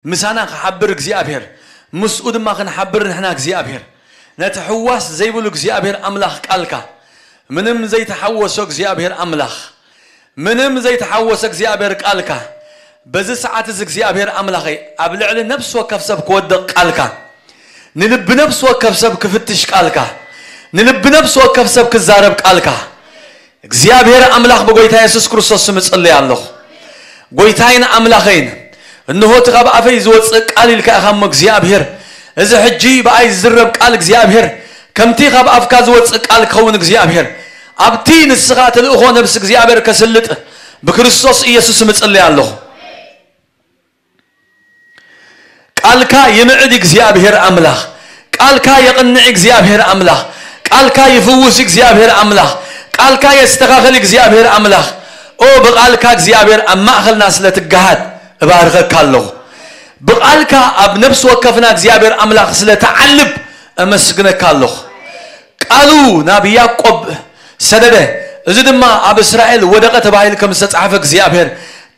ምሳና ክሓብር እግዚኣብሔር፣ ምስኡ ድማ ክንሓብር ንሕና እግዚኣብሔር። ነቲ ሕዋስ ዘይብሉ እግዚኣብሔር ኣምላኽ ቃልካ፣ ምንም ዘይተሓወሶ እግዚኣብሔር ኣምላኽ፣ ምንም ዘይተሓወሰ እግዚኣብሔር ቃልካ፣ በዚ ሰዓት እዚ እግዚኣብሔር ኣምላኸይ፣ ኣብ ልዕሊ ነፍሲ ወከፍ ሰብ ክወድቕ ቃልካ፣ ንልቢ ነፍሲ ወከፍ ሰብ ክፍትሽ ቃልካ፣ ንልቢ ነፍሲ ወከፍ ሰብ ክዛረብ ቃልካ፣ እግዚኣብሔር ኣምላኽ ብጎይታ የሱስ ክርስቶስ ስም እጽልይ ኣለኹ። ጎይታይን ኣምላኸይን፣ እንሆ እቲ ካብ ኣፈይ ዝወጽእ ቃል ኢልካ ኢኻ እሞ እግዚኣብሔር፣ እዚ ሕጂ ብኣይ ዝዝረብ ቃል እግዚኣብሔር፣ ከምቲ ካብ ኣፍካ ዝወጽእ ቃል ክኸውን እግዚኣብሔር፣ ኣብቲ ንስኻ ተልእኾ ነብሲ እግዚኣብሔር ከስልጥ ብክርስቶስ ኢየሱስ ስም እጽልይ ኣለኹ። ቃልካ ይምዕድ እግዚኣብሔር ኣምላኽ፣ ቃልካ የቕንዕ እግዚኣብሔር ኣምላኽ፣ ቃልካ ይፍውስ እግዚኣብሔር ኣምላኽ፣ ቃልካ የስተኻኽል እግዚኣብሔር ኣምላኽ። ኦ ብቃልካ እግዚኣብሔር ኣብ ማእኸልና ስለ ትገሃድ እባርኸካ ኣለኹ። ብቃልካ ኣብ ነፍሲ ወከፍና እግዚኣብሔር ኣምላኽ ስለ ትዓልብ እመስግነካ ኣለኹ። ቃሉ ናብ ያዕቆብ ሰደደ፣ እዚ ድማ ኣብ እስራኤል ወደቐ ተባሂሉ ከም ዝተጻሕፈ እግዚኣብሔር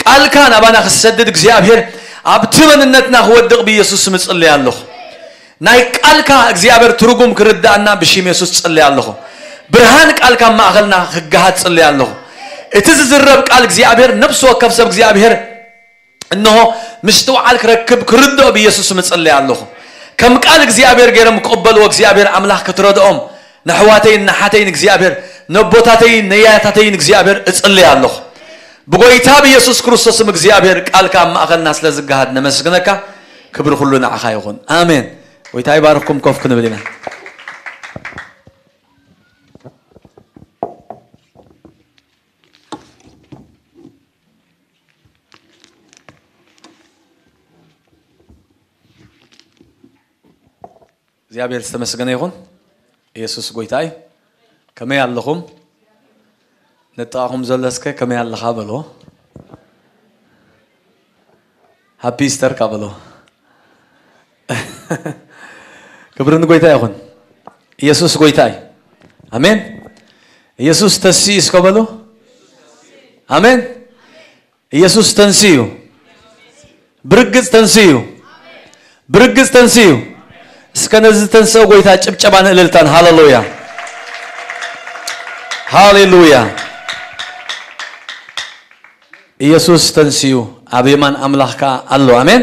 ቃልካ ናባና ክሰድድ እግዚኣብሔር ኣብቲ መንነትና ክወድቕ ብኢየሱስ ስም እጽልይ ኣለኹ። ናይ ቃልካ እግዚኣብሔር ትርጉም ክርዳእና ብሽም የሱስ እጽልይ ኣለኹ። ብርሃን ቃልካ ኣብ ማእኸልና ክገሃድ እጽልይ ኣለኹ። እቲ ዝዝረብ ቃል እግዚኣብሔር ነፍሲ ወከፍ ሰብ እግዚኣብሔር እንሆ ምስትውዓል ክረክብ ክርድኦ ብኢየሱስ ስም እጽልይ ኣለኹ። ከም ቃል እግዚኣብሔር ገይሮም ክቕበልዎ እግዚኣብሔር ኣምላኽ ክትረድኦም ንኣሕዋተይን ንሓተይን እግዚኣብሔር፣ ነቦታተይን ነያታተይን እግዚኣብሔር እጽልይ ኣለኹ። ብጎይታ ብኢየሱስ ክርስቶስ ስም እግዚኣብሔር ቃልካ ኣብ ማእኸልና ስለ ዝገሃድ ነመስግነካ። ክብሪ ኩሉ ንዓኻ ይኹን። ኣሜን። ጎይታ ይባርኽኩም። ኮፍ ክንብል ኢና። እግዚኣብሔር ዝተመስገነ ይኹን። ኢየሱስ ጎይታ እዩ። ከመይ ኣለኹም? ነጥቓኹም ዘሎ እስከ ከመይ ኣለኻ በሎ። ሃፒ ኢስተር ካ በሎ። ክብሪ ንጎይታ ይኹን። ኢየሱስ ጎይታ እዩ። ኣሜን። ኢየሱስ ተስዩ እስከ በሎ። ኣሜን። ኢየሱስ ተንስዩ። ብርግጽ ተንስዩ። ብርግጽ ተንስዩ። እስከ ነዚ ዝተንስኦ ጎይታ ጭብጨባን እልልታን። ሃሌሉያ። ሃሌሉያ። ኢየሱስ ተንስዩ ኣብ የማን ኣምላኽ ከኣ ኣሎ። ኣሜን።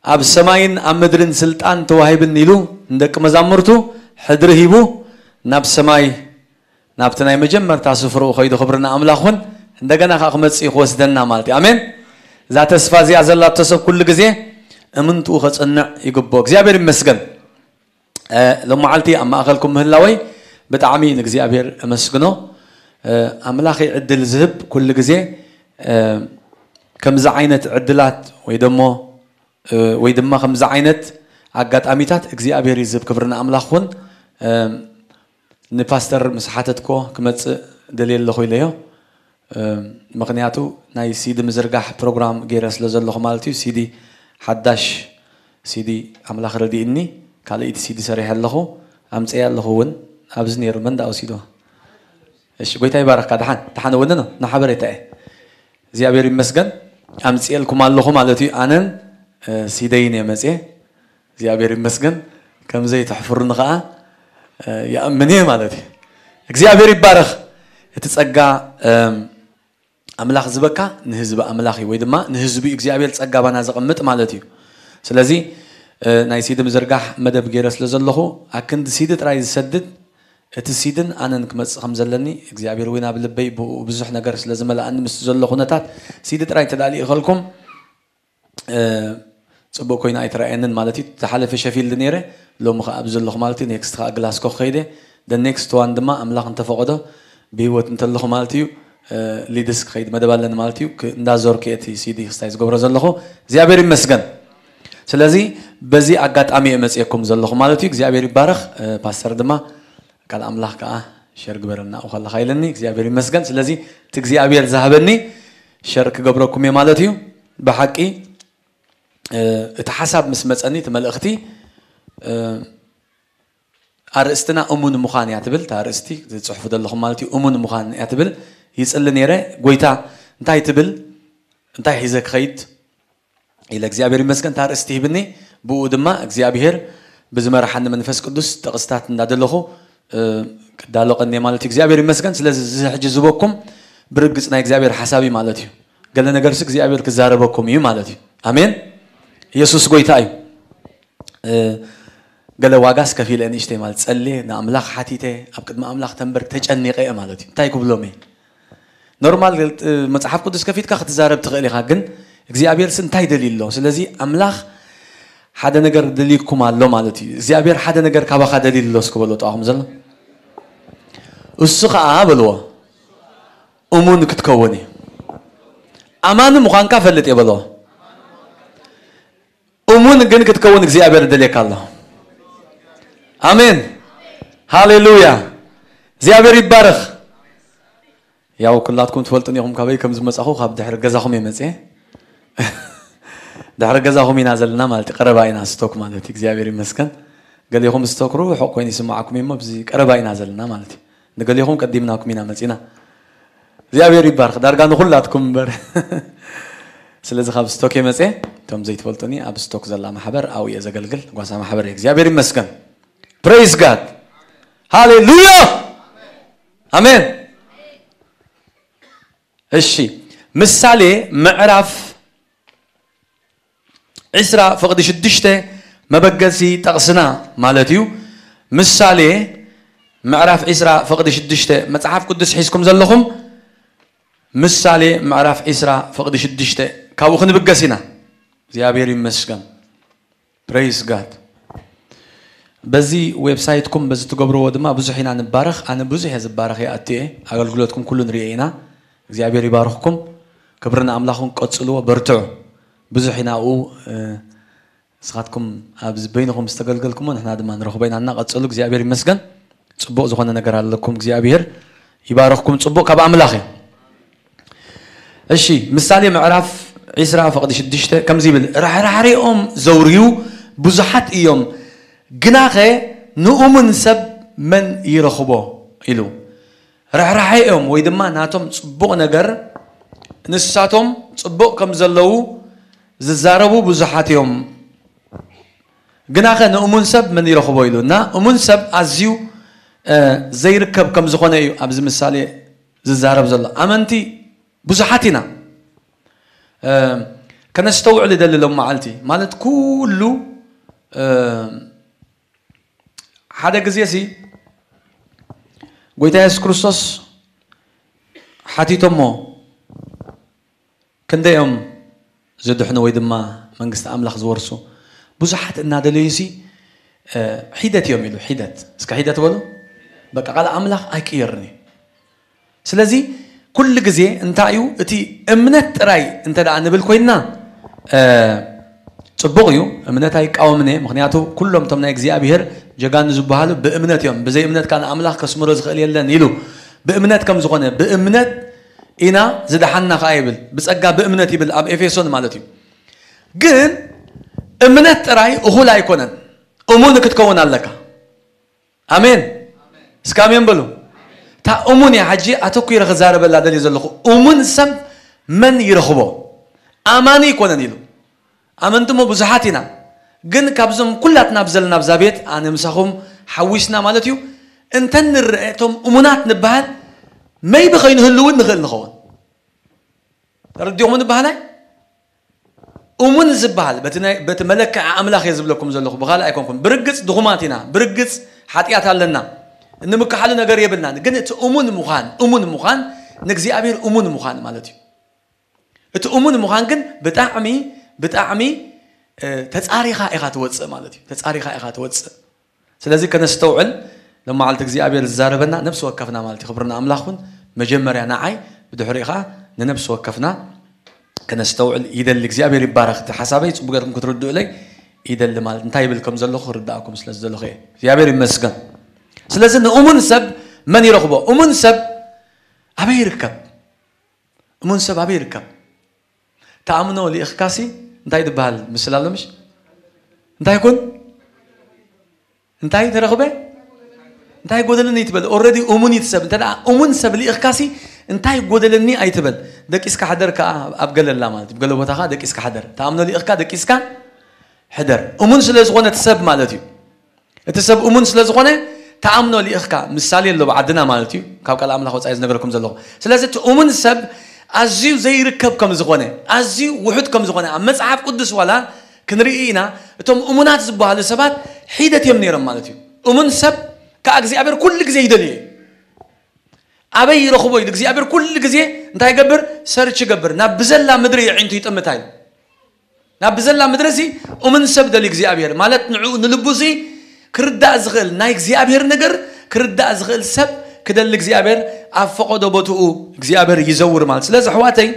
ኣብ ሰማይን ኣብ ምድርን ስልጣን ተዋሂብኒ ኢሉ ንደቂ መዛሙርቱ ሕድሪ ሂቡ ናብ ሰማይ ናብቲ ናይ መጀመርታ ስፍርኡ ከይዱ ክብሪ ንኣምላኽ ይኹን። እንደገና ከኣ ክመጽእ እዩ ክወስደና ማለት እዩ። ኣሜን። እዛ ተስፋ እዚኣ ዘላቶ ሰብ ኩሉ ግዜ እምንትኡ ከጽንዕ ይግብኦ። እግዚኣብሔር ይመስገን። እ፣ ሎመዓልቲ ኣብ ማእኸልኩም ምህላወይ ብጣዕሚ ንእግዚኣብሔር እመስግኖ። እ፣ ኣምላኽ እዩ ዕድል ዝህብ ኩሉ ግዜ። እ፣ ከምዚ ዓይነት ዕድላት ወይ ደሞ፣ እ፣ ወይ ድማ ከምዚ ዓይነት ኣጋጣሚታት እግዚኣብሔር እዩ ዝህብ። ክብሪ ንኣምላኽ ይኹን። እ፣ ንፓስተር ምስ ሓተትኮ ክመጽእ ደልየ ኣለኹ ኢለዮ። እ፣ ምኽንያቱ ናይ ሲዲ ምዝርጋሕ ፕሮግራም ገይረ ስለ ዘለኹ ማለት እዩ። ሲዲ ሓዳሽ ሲዲ ኣምላኽ ረዲእኒ፣ ካልኣይቲ ሲዲ ሰሪሐ ኣለኹ፣ ኣምጽኤ ኣለኹ እውን። ኣብዚ ነይሩ፣ መን ደኣ ወሲዶ? እሺ፣ ጎይታ ይባረኽካ። ደሓን፣ ደሓን እውን ነው፣ ንሓበሬታ እየ። እግዚኣብሔር ይመስገን፣ ኣምጽኤልኩም ኣለኹ ማለት እዩ። ኣነን፣ እ፣ ሲደይን እየ መጽኤ። እግዚኣብሔር ይመስገን። ከም ዘይተሕፍሩኒ ኸዓ፣ እ፣ ይኣምን እየ ማለት እዩ። እግዚኣብሔር ይባረኽ። እቲ ጸጋ፣ እም፣ ኣምላኽ ዝበካ ንህዝቢ ኣምላኽ እዩ፣ ወይ ድማ ንህዝቢ እዩ እግዚኣብሔር ጸጋ ባና ዘቐምጥ ማለት እዩ። ስለዚ፣ እ፣ ናይ ሲዲ ምዝርጋሕ መደብ ገይረ ስለ ዘለኹ፣ ኣክንዲ ሲዲ ጥራይ ዝሰድድ፣ እቲ ሲድን ኣነን ክመጽእ ከም ዘለኒ እግዚኣብሔር እውን ኣብ ልበይ ብኡ ብዙሕ ነገር ስለ ዝመልኣኒ፣ ምስቲ ዘሎ ኩነታት ሲዲ ጥራይ እንተ ደኣ ልኢኸልኩም፣ እ፣ ጽቡቕ ኮይኑ ኣይተራእየንን ማለት እዩ። ዝሓለፈ ሸፊልድ ነይረ፣ ሎሚ ኸዓ ኣብዚ ዘለኹ ማለት እዩ። ኔክስት ኸዓ ግላስኮ ክኸይደ፣ the next one ድማ ኣምላኽ እንተፈቐዶ ብህይወት እንተለኹ ማለት እዩ፣ እ፣ ሊድስ ክኸይድ መደብ ኣለኒ ማለት እዩ። ክ-፣ እንዳዞርኩ እየ እቲ ሲዲ ክስታይ ዝገብሮ ዘለኹ። እግዚኣብሔር ይመስገን። ስለዚ በዚ ኣጋጣሚ እየ መጽኤኩም ዘለኹ ማለት እዩ። እግዚኣብሔር ይባረኽ። እ፣ ፓስተር ድማ ቃል ኣምላኽ ከኣ ሸር ግበረልና ኣብኡ ከለኻ ኢለኒ። እግዚኣብሔር ይመስገን። ስለዚ እቲ እግዚኣብሔር ዝሃበኒ ሸር ክገብረኩም እየ ማለት እዩ። ብሓቂ፣ እ፣ እቲ ሓሳብ ምስ መጸኒ፣ እቲ መልእኽቲ፣ እ፣ ኣርእስትና እሙን ምዃን እያ ትብል። እታ ኣርእስቲ ዝጽሕፉ ዘለኹም ማለት እዩ፣ እሙን ምዃን እያ ትብል። ይጽሊ ነይረ፣ ጎይታ እንታይ ትብል፣ እንታይ ሒዘ ክኸይድ፣ ኢለ እግዚኣብሔር ይመስገን እታ ርእስቲ ሂብኒ። ብኡ ድማ እግዚኣብሔር ብዝመርሓኒ መንፈስ ቅዱስ ጥቕስታት እንዳደለኹ ክዳሎ ቀንየ ማለት እዩ። እግዚኣብሔር ይመስገን። ስለዚ እዚ ሕጂ ዝበኩም ብርግጽ ናይ እግዚኣብሔር ሓሳብ እዩ ማለት እዩ። ገለ ነገርሲ እግዚኣብሔር ክዛረበኩም እዩ ማለት እዩ። ኣሜን። ኢየሱስ ጎይታ እዩ። ገለ ዋጋስ ከፊለ ንእሽተይ ማለት ጸልየ ንኣምላኽ ሓቲተ ኣብ ቅድሚ ኣምላኽ ተንበርክ ተጨኒቐ እየ ማለት እዩ። እንታይ ክብሎም እየ? ኖርማል መጽሓፍ ቅዱስ ከፊትካ ክትዛረብ ትኽእል ኢኻ፣ ግን እግዚኣብሔር ሲ እንታይ ደልዩ ኣሎ? ስለዚ ኣምላኽ ሓደ ነገር ደልይኩም ኣሎ ማለት እዩ። እግዚኣብሔር ሓደ ነገር ካባኻ ደልዩ ኣሎ እስኪ በሎ ጥቓኹም ዘሎ። እሱ ኸዓ በልዎ እሙን ክትከውን እዩ። ኣማኒ ምዃንካ ፈልጥ እየ በልዎ። እሙን ግን ክትከውን እግዚኣብሔር ደልየካ ኣሎ። ኣሜን ሃሌሉያ። እግዚኣብሔር ይባረኽ። ያው ኩላትኩም ትፈልጡን ኢኹም ካበይ ከም ዝመጻኹ ካብ ድሕሪ ገዛኹም እየ መጽየ። ድሕሪ ገዛኹም ኢና ዘለና ማለት እዩ። ቀረባ ኢና ስቶክ ማለት እዩ። እግዚኣብሔር ይመስገን። ገሊኹም ስቶክ ርሑቕ ኮይኑ ይስማዓኩም እዩ እሞ ብዚ ቀረባ ኢና ዘለና ማለት እዩ። ንገሊኹም ቀዲምናኩም ኢና መጺና። እግዚኣብሔር ይባርኽ ዳርጋ ንኹላትኩም እምበር። ስለዚ ካብ ስቶክ እየ መጽየ። እቶም ዘይትፈልጡኒ ኣብ ስቶክ ዘላ ማሕበር ኣብኡ እየ ዘገልግል ጓሳ ማሕበር እየ። እግዚኣብሔር ይመስገን። Praise God ሃሌሉያ። ኣሜን። እሺ ምሳሌ ምዕራፍ ዒስራ ፍቕዲ ሽዱሽተ መበገሲ ጠቕስና ማለት እዩ። ምሳሌ ምዕራፍ ዒስራ ፍቕዲ ሽዱሽተ መጽሓፍ ቅዱስ ሒዝኩም ዘለኹም ምሳሌ ምዕራፍ ዒስራ ፍቕዲ ሽዱሽተ ካብኡ ክንብገስ ኢና። እግዚኣብሔር ይመስገን። Praise God። በዚ ዌብሳይትኩም በዚ ትገብርዎ ድማ ብዙሕ ኢና ንባረኽ። ኣነ ብዙሕ እየ ዝባረኽ እየ ኣትየ ኣገልግሎትኩም ኩሉ ንሪኦ ኢና። እግዚኣብሔር ይባርኽኩም። ክብሪ ንኣምላኽን ቀጽልዎ በርትዑ። ብዙሕ ኢና ኣብኡ ንስኻትኩም ኣብዚ በይንኹም ዝተገልገልኩሞ ንሕና ድማ ንረኽቦ ኢና እና ቀጽሉ። እግዚኣብሔር ይመስገን። ጽቡቕ ዝኾነ ነገር ኣለኩም። እግዚኣብሔር ይባርኽኩም። ጽቡቕ ካብ ኣምላኽ እዩ። እሺ ምሳሌ ምዕራፍ ዒስራ ፍቕዲ ሽዱሽተ ከምዚ ይብል፣ ራሕራሕሪኦም ዘውርዩ ብዙሓት እዮም፣ ግናኸ ንእሙን ሰብ መን ይረኽቦ ኢሉ። ርሕራሐ እዮም ወይ ድማ ናቶም ጽቡቕ ነገር ንሳቶም ጽቡቕ ከም ዘለዉ ዝዛረቡ ብዙሓት እዮም። ግናኸ ንእሙን ሰብ መን ይረኽቦ ኢሉ እና እሙን ሰብ ኣዝዩ ዘይርከብ ከም ዝኾነ እዩ ኣብዚ ምሳሌ ዝዛረብ ዘሎ። ኣመንቲ ብዙሓት ኢና። ከነስተውዕል ይደሊ ሎም መዓልቲ ማለት ኩሉ ሓደ ግዜ ሲ ጎይታ የሱስ ክርስቶስ ሓቲቶሞ ክንደይ እዮም ዝድሕኑ ወይ ድማ መንግስቲ ኣምላኽ ዝወርሱ? ብዙሓት እናደለዩ ሲ ሒደት እዮም ኢሉ። ሒደት እስከ ሒደት በሉ። በቃ ቃል ኣምላኽ ኣይቅየርን እዩ። ስለዚ ኩሉ ግዜ እንታይ እዩ እቲ እምነት ጥራይ እንተ ደኣ ንብል ኮይንና ጽቡቕ እዩ። እምነት ኣይቃወምን እየ። ምክንያቱ ኩሎም እቶም ናይ እግዚኣብሔር ጀጋኑ ዝበሃሉ ብእምነት እዮም። ብዘይ እምነት ከዓ ንኣምላኽ ከስምሮ ዝኽእል የለን ኢሉ ብእምነት ከም ዝኾነ ብእምነት ኢና ዝደሓንና ከዓ ይብል። ብጸጋ ብእምነት ይብል ኣብ ኤፌሶን ማለት እዩ። ግን እምነት ጥራይ እኹል ኣይኮነን። እሙን ክትከውን ኣለካ። ኣሜን። እስከ ኣሜን በሉ። እታ እሙን እያ ሕጂ ኣተኲረ ክዛረበላ ደልየ ዘለኹ። እሙን ሰብ መን ይረኽቦ? ኣማኒ ኣይኮነን ኢሉ። ኣመንቲ እሞ ብዙሓት ኢና፣ ግን ካብዞም ኩላትና ኣብ ዘለና ኣብዛ ቤት ኣነ ምሳኹም ሓዊስና ማለት እዩ። እንተ ንረአ እቶም እሙናት ንበሃል መይቢ ከይንህሉ እውን ንኽእል ንኸውን። ተረዲኹም ንበሃላይ? እሙን ዝበሃል በቲ ናይ- በቲ መለክዒ ኣምላኽ እየ ዝብለኩም ዘለኹ፣ ብኻልእ ኣይኮንኩን። ብርግጽ ድኹማት ኢና፣ ብርግጽ ሓጢኣት ኣለና፣ እንምክሓሉ ነገር የብልናን። ግን እቲ እሙን ምዃን እሙን ምዃን ንእግዚኣብሔር እሙን ምዃን ማለት እዩ። እቲ እሙን ምዃን ግን ብጣዕሚ ብጣዕሚ ተጻሪኻ ኢኻ ትወጽእ ማለት እዩ። ተጻሪኻ ኢኻ ትወጽእ። ስለዚ ከነስተውዕል ሎማዓልቲ እግዚኣብሔር ዝዛረበና ነፍሲ ወከፍና ማለት እዩ። ክብርና ኣምላኽ እውን መጀመርያ ንዓይ ብድሕሪኡ ከዓ ንነፍሲ ወከፍና ከነስተውዕል ይደሊ። እግዚኣብሔር ይባረኽ። እቲ ሓሳበይ ጽቡቅ ጌርኩም ክትርድኡለይ ይደሊ ማለት እንታይ ይብል ከም ዘለኹ ክርድኣኩም ስለ ዝደለኹ እየ። እግዚኣብሔር ይመስገን። ስለዚ ንእሙን ሰብ መን ይረኽቦ? እሙን ሰብ ኣበይ ይርከብ? እሙን ሰብ ኣበይ ይርከብ? ተኣምኖ ልኢኽካሲ እንታይ ዝበሃል ምስል ኣሎ ምሽ? እንታይ ይኩን? እንታይ ተረኽበ? እንታይ ጎደለኒ ትበል? ኦረዲ እሙን እዩ ሰብ። እንተ ደኣ እሙን ሰብ ልኢኽካሲ እንታይ ጎደለኒ ኣይትበል። ደቂስካ ሕደር ከኣ ኣብ ገለላ ማለት እዩ። ገለ ቦታ ከኣ ደቂስካ ሕደር። ተኣምኖ ሊእኽካ ደቂስካ ሕደር። እሙን ስለ ዝኾነ እቲ ሰብ ማለት እዩ። እቲ ሰብ እሙን ስለ ዝኾነ ተኣምኖ ሊእኽካ። ምሳሌ ኣሎ ብዓድና ማለት እዩ። ካብ ቃል ኣምላኽ ወጻኢ ዝነገረኩም ዘለኹ። ስለዚ እቲ እሙን ሰብ ኣዝዩ ዘይርከብ ከም ዝኾነ፣ ኣዝዩ ውሑድ ከም ዝኾነ፣ ኣብ መጽሓፍ ቅዱስ ዋላ ክንርኢ ኢና። እቶም እሙናት ዝበሃሉ ሰባት ሒደት እዮም ነይሮም ማለት እዩ። እሙን ሰብ ከኣ እግዚኣብሔር ኩሉ ግዜ ይደልዮ እዩ። ኣበይ ይረኽቦ ኢሉ እግዚኣብሔር ኩሉ ግዜ እንታይ ይገብር? ሰርች ይገብር። ናብ ብዘላ ምድሪ የዒንቱ ይጥምታ እዩ። ናብ ብዘላ ምድሪ ሲ እሙን ሰብ ደልዩ እግዚኣብሔር ማለት ንዕኡ ንልቡ ሲ ክርዳእ ዝኽእል ናይ እግዚኣብሔር ነገር ክርዳእ ዝኽእል ሰብ ክደሊ እግዚኣብሔር ኣብ ፈቐዶ ቦትኡ እግዚኣብሔር ይዘውር ማለት። ስለዚ ኣሕዋተይ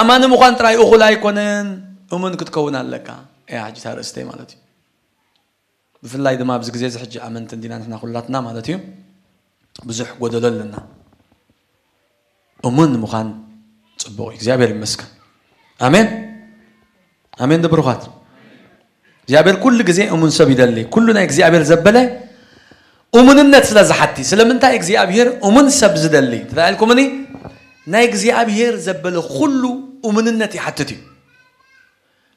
ኣማኒ ምዃን ጥራይ እኹል ኣይኮነን፣ እሙን ክትከውን ኣለካ እያ ሕጂ እታ ርእስተይ ማለት እዩ። ብፍላይ ድማ ኣብዚ ግዜ እዚ ሕጂ ኣመንቲ እንዲና ንሕና ኩላትና ማለት እዩ። ብዙሕ ጎደሎ ኣለና። እሙን ምዃን ጽቡቕ እዩ። እግዚኣብሔር ይመስገን። ኣሜን ኣሜን። ድብሩኻት እግዚኣብሔር ኩሉ ግዜ እሙን ሰብ ይደሊ። ኩሉ ናይ እግዚኣብሔር ዘበለ እሙንነት ስለ ዝሓቲ። ስለምንታይ እግዚኣብሔር እሙን ሰብ ዝደሊ ተላኢልኩምኒ? ናይ እግዚኣብሔር ዘበለ ኩሉ እሙንነት ይሓትት እዩ።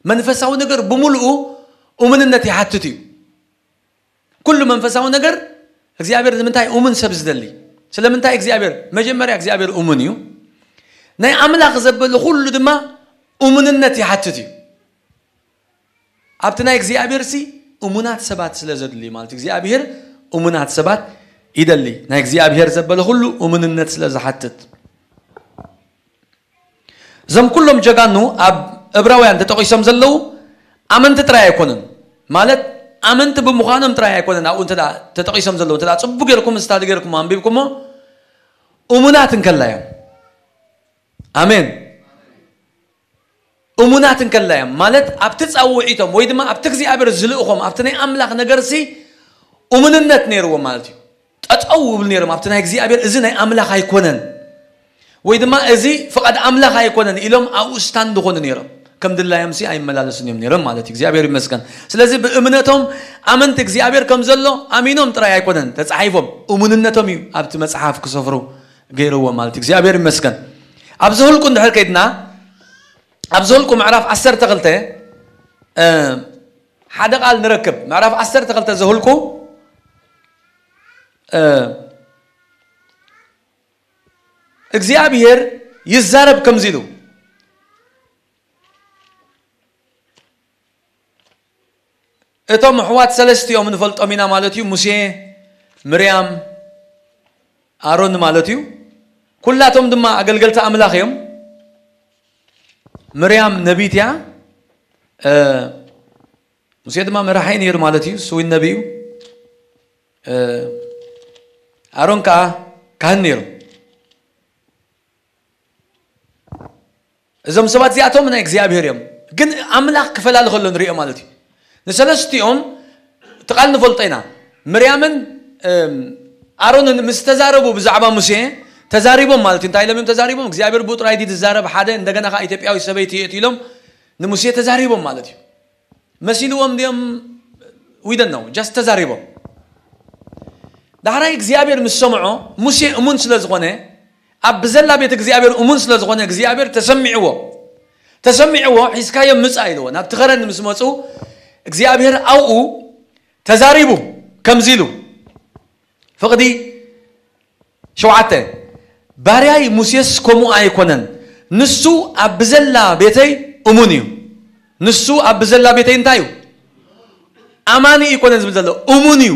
መንፈሳዊ ነገር ብምልኡ እሙንነት ይሓትት እዩ። ኩሉ መንፈሳዊ ነገር እግዚኣብሔር ንምንታይ እሙን ሰብ ዝደሊ? ስለምንታይ እግዚኣብሔር መጀመርያ እግዚኣብሔር እሙን እዩ። ናይ ኣምላኽ ዘበለ ኩሉ ድማ እሙንነት ይሓትት እዩ። ኣብቲ ናይ እግዚኣብሔር ሲ እሙናት ሰባት ስለ ዘድሊ ማለት እግዚኣብሔር እሙናት ሰባት ይደሊ። ናይ እግዚኣብሔር ዘበለ ኩሉ እሙንነት ስለ ዝሓትት እዞም ኩሎም ጀጋኑ ኣብ እብራውያን ተጠቒሶም ዘለዉ ኣመንቲ ጥራይ ኣይኮኑን። ማለት ኣመንቲ ብምዃኖም ጥራይ ኣይኮነን ኣብኡ እንተ ተጠቒሶም ዘለዉ። እንተ ጽቡቅ ጌርኩም ስታዲ ጌርኩም ኣንቢብኩሞ እሙናት እንከላ እዮም። ኣሜን። እሙናት እንከላ እዮም ማለት ኣብቲ ጻውዒቶም ወይ ድማ ኣብቲ እግዚኣብሔር ዝልእኾም ኣብቲ ናይ ኣምላኽ ነገርሲ እሙንነት ነይርዎም ማለት እዩ። ጠጠው ይብሉ ነይሮም ኣብቲ ናይ እግዚኣብሔር እዚ ናይ ኣምላኽ ኣይኮነን ወይ ድማ እዚ ፍቓድ ኣምላኽ ኣይኮነን ኢሎም ኣብኡ ስታንድ ዝኾኑ ነይሮም። ከም ድላዮም ሲ ኣይመላለሱን እዮም ነይሮም ማለት እዩ። እግዚኣብሔር ይመስገን። ስለዚ ብእምነቶም ኣመንቲ እግዚኣብሔር ከም ዘሎ ኣሚኖም ጥራይ ኣይኮነን ተጻሒፎም እሙንነቶም እዩ ኣብቲ መጽሓፍ ክሰፍሩ ገይርዎም ማለት እዩ። እግዚኣብሔር ይመስገን። ኣብ ዘሁልቁ እንድሕር ከይድና ኣብ ዘሁልቁ ምዕራፍ ዓሰርተ ክልተ ሓደ ቃል ንረክብ። ምዕራፍ ዓሰርተ ክልተ ዘሁልቁ እግዚኣብሔር ይዛረብ ከምዚ ኢሉ እቶም ኣሕዋት ሰለስቲኦም ንፈልጦም ኢና ማለት እዩ። ሙሴ፣ ምርያም፣ ኣሮን ማለት እዩ። ኩላቶም ድማ ኣገልገልቲ ኣምላኽ እዮም። ምርያም ነቢት እያ። ሙሴ ድማ መራሒ ነይሩ ማለት እዩ። ስዊን ነቢዩ። ኣሮን ከዓ ካህን ነይሩ። እዞም ሰባት እዚኣቶም ናይ እግዚኣብሔር እዮም። ግን ኣምላኽ ክፈላለ ከሎ ንሪኦ ማለት እዩ። ንሰለስቲኦም እቲ ቃል ንፈልጦ ኢና። ምርያምን ኣሮንን ምስ ተዛረቡ ብዛዕባ ሙሴ ተዛሪቦም ማለት እዩ። እንታይ ኢሎም እዮም ተዛሪቦም? እግዚኣብሔር ብኡ ጥራይ ድዩ ዝዛረብ? ሓደ እንደገና ከዓ ኢትዮጵያዊ ሰበይቲ የእትዩ ኢሎም ንሙሴ ተዛሪቦም ማለት እዩ። መሲልዎም ድዮም? ዊደን ነው ጃስት ተዛሪቦም። ዳሕራይ እግዚኣብሔር ምስ ሰምዖ ሙሴ እሙን ስለ ዝኾነ ኣብ ብዘላ ቤት እግዚኣብሔር እሙን ስለ ዝኾነ እግዚኣብሔር ተሰሚዕዎ ተሰሚዕዎ ሒዝካዮ ምጻ ኢልዎ ናብቲ ኸረን ምስ መፁ እግዚኣብሔር ኣብኡ ተዛሪቡ ከምዚ ኢሉ ፍቕዲ ሸውዓተ ባርያይ ሙሴስ ከምኡ ኣይኮነን። ንሱ ኣብ ብዘላ ቤተይ እሙን እዩ። ንሱ ኣብ ብዘላ ቤተይ እንታይ እዩ? ኣማኒ ኣይኮነን ዝብል ዘሎ እሙን እዩ።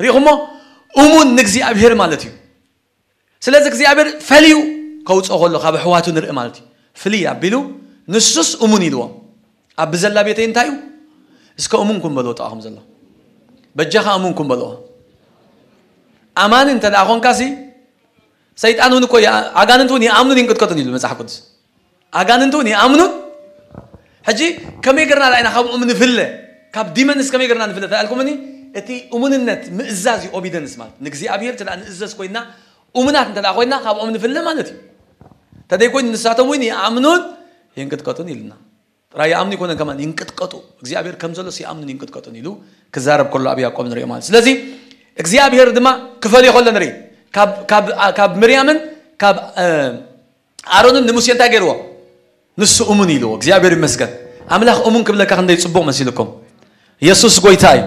ሪኹሞ? እሙን ንእግዚኣብሔር ማለት እዩ። ስለዚ እግዚኣብሔር ፈልዩ ከውፅኦ ከሎ ካብ ኣሕዋቱ ንርኢ ማለት እዩ። ፍልይ ኣቢሉ ንሱስ እሙን ኢልዎም። ኣብ ብዘላ ቤተይ እንታይ እዩ? እስከ እሙን ኩን በልዎ ጥቓኹም ዘሎ። በጃኻ እሙን ኩን በልዎ። ኣማኒ እንተ ደኣ ኾንካሲ ሰይጣን እውን እኮ ይኣ- ኣጋንንቲ እውን ይኣምኑን ይንቅጥቀጡን ኢሉ መጽሓፍ ቅዱስ። ኣጋንንቲ እውን ይኣምኑን። ሕጂ ከመይ ገርና ደኣ ኢና ካብኦም ንፍለ? ካብ ዲመንስ ከመይ ገርና ንፍለ ተልኩምኒ? እቲ እሙንነት ምእዛዝ እዩ። ኦቢደንስ ማለት ንእግዚኣብሔር እንተ ንእዘዝ ኮይና እሙናት እንተ ኮይና ካብኦም ንፍለ ማለት እዩ። ተደይ ኮይኑ ንሳቶም እውን ይኣምኑን ይንቅጥቀጡን ኢልና ጥራይ ይኣምኑ ይኮነን ከማን ይንቅጥቀጡ እግዚኣብሔር ከም ዘሎስ ይኣምኑን ይንቅጥቀጡን ኢሉ ክዛረብ ከሎ ኣብ ያዕቆብ ንሪኦ ማለት። ስለዚ እግዚኣብሔር ድማ ክፈልዮ ከሎ ንርኢ። ካብ- ካብ- ካብ ምርያምን ካብ ኣሮንን ንሙሴ እንታይ ገይርዎ? ንሱ እሙን ኢልዎ። እግዚኣብሔር ይመስገን። ኣምላኽ እሙን ክብለካ ክንደይ ጽቡቕ መሲልኩም። ኢየሱስ ጎይታ እዩ።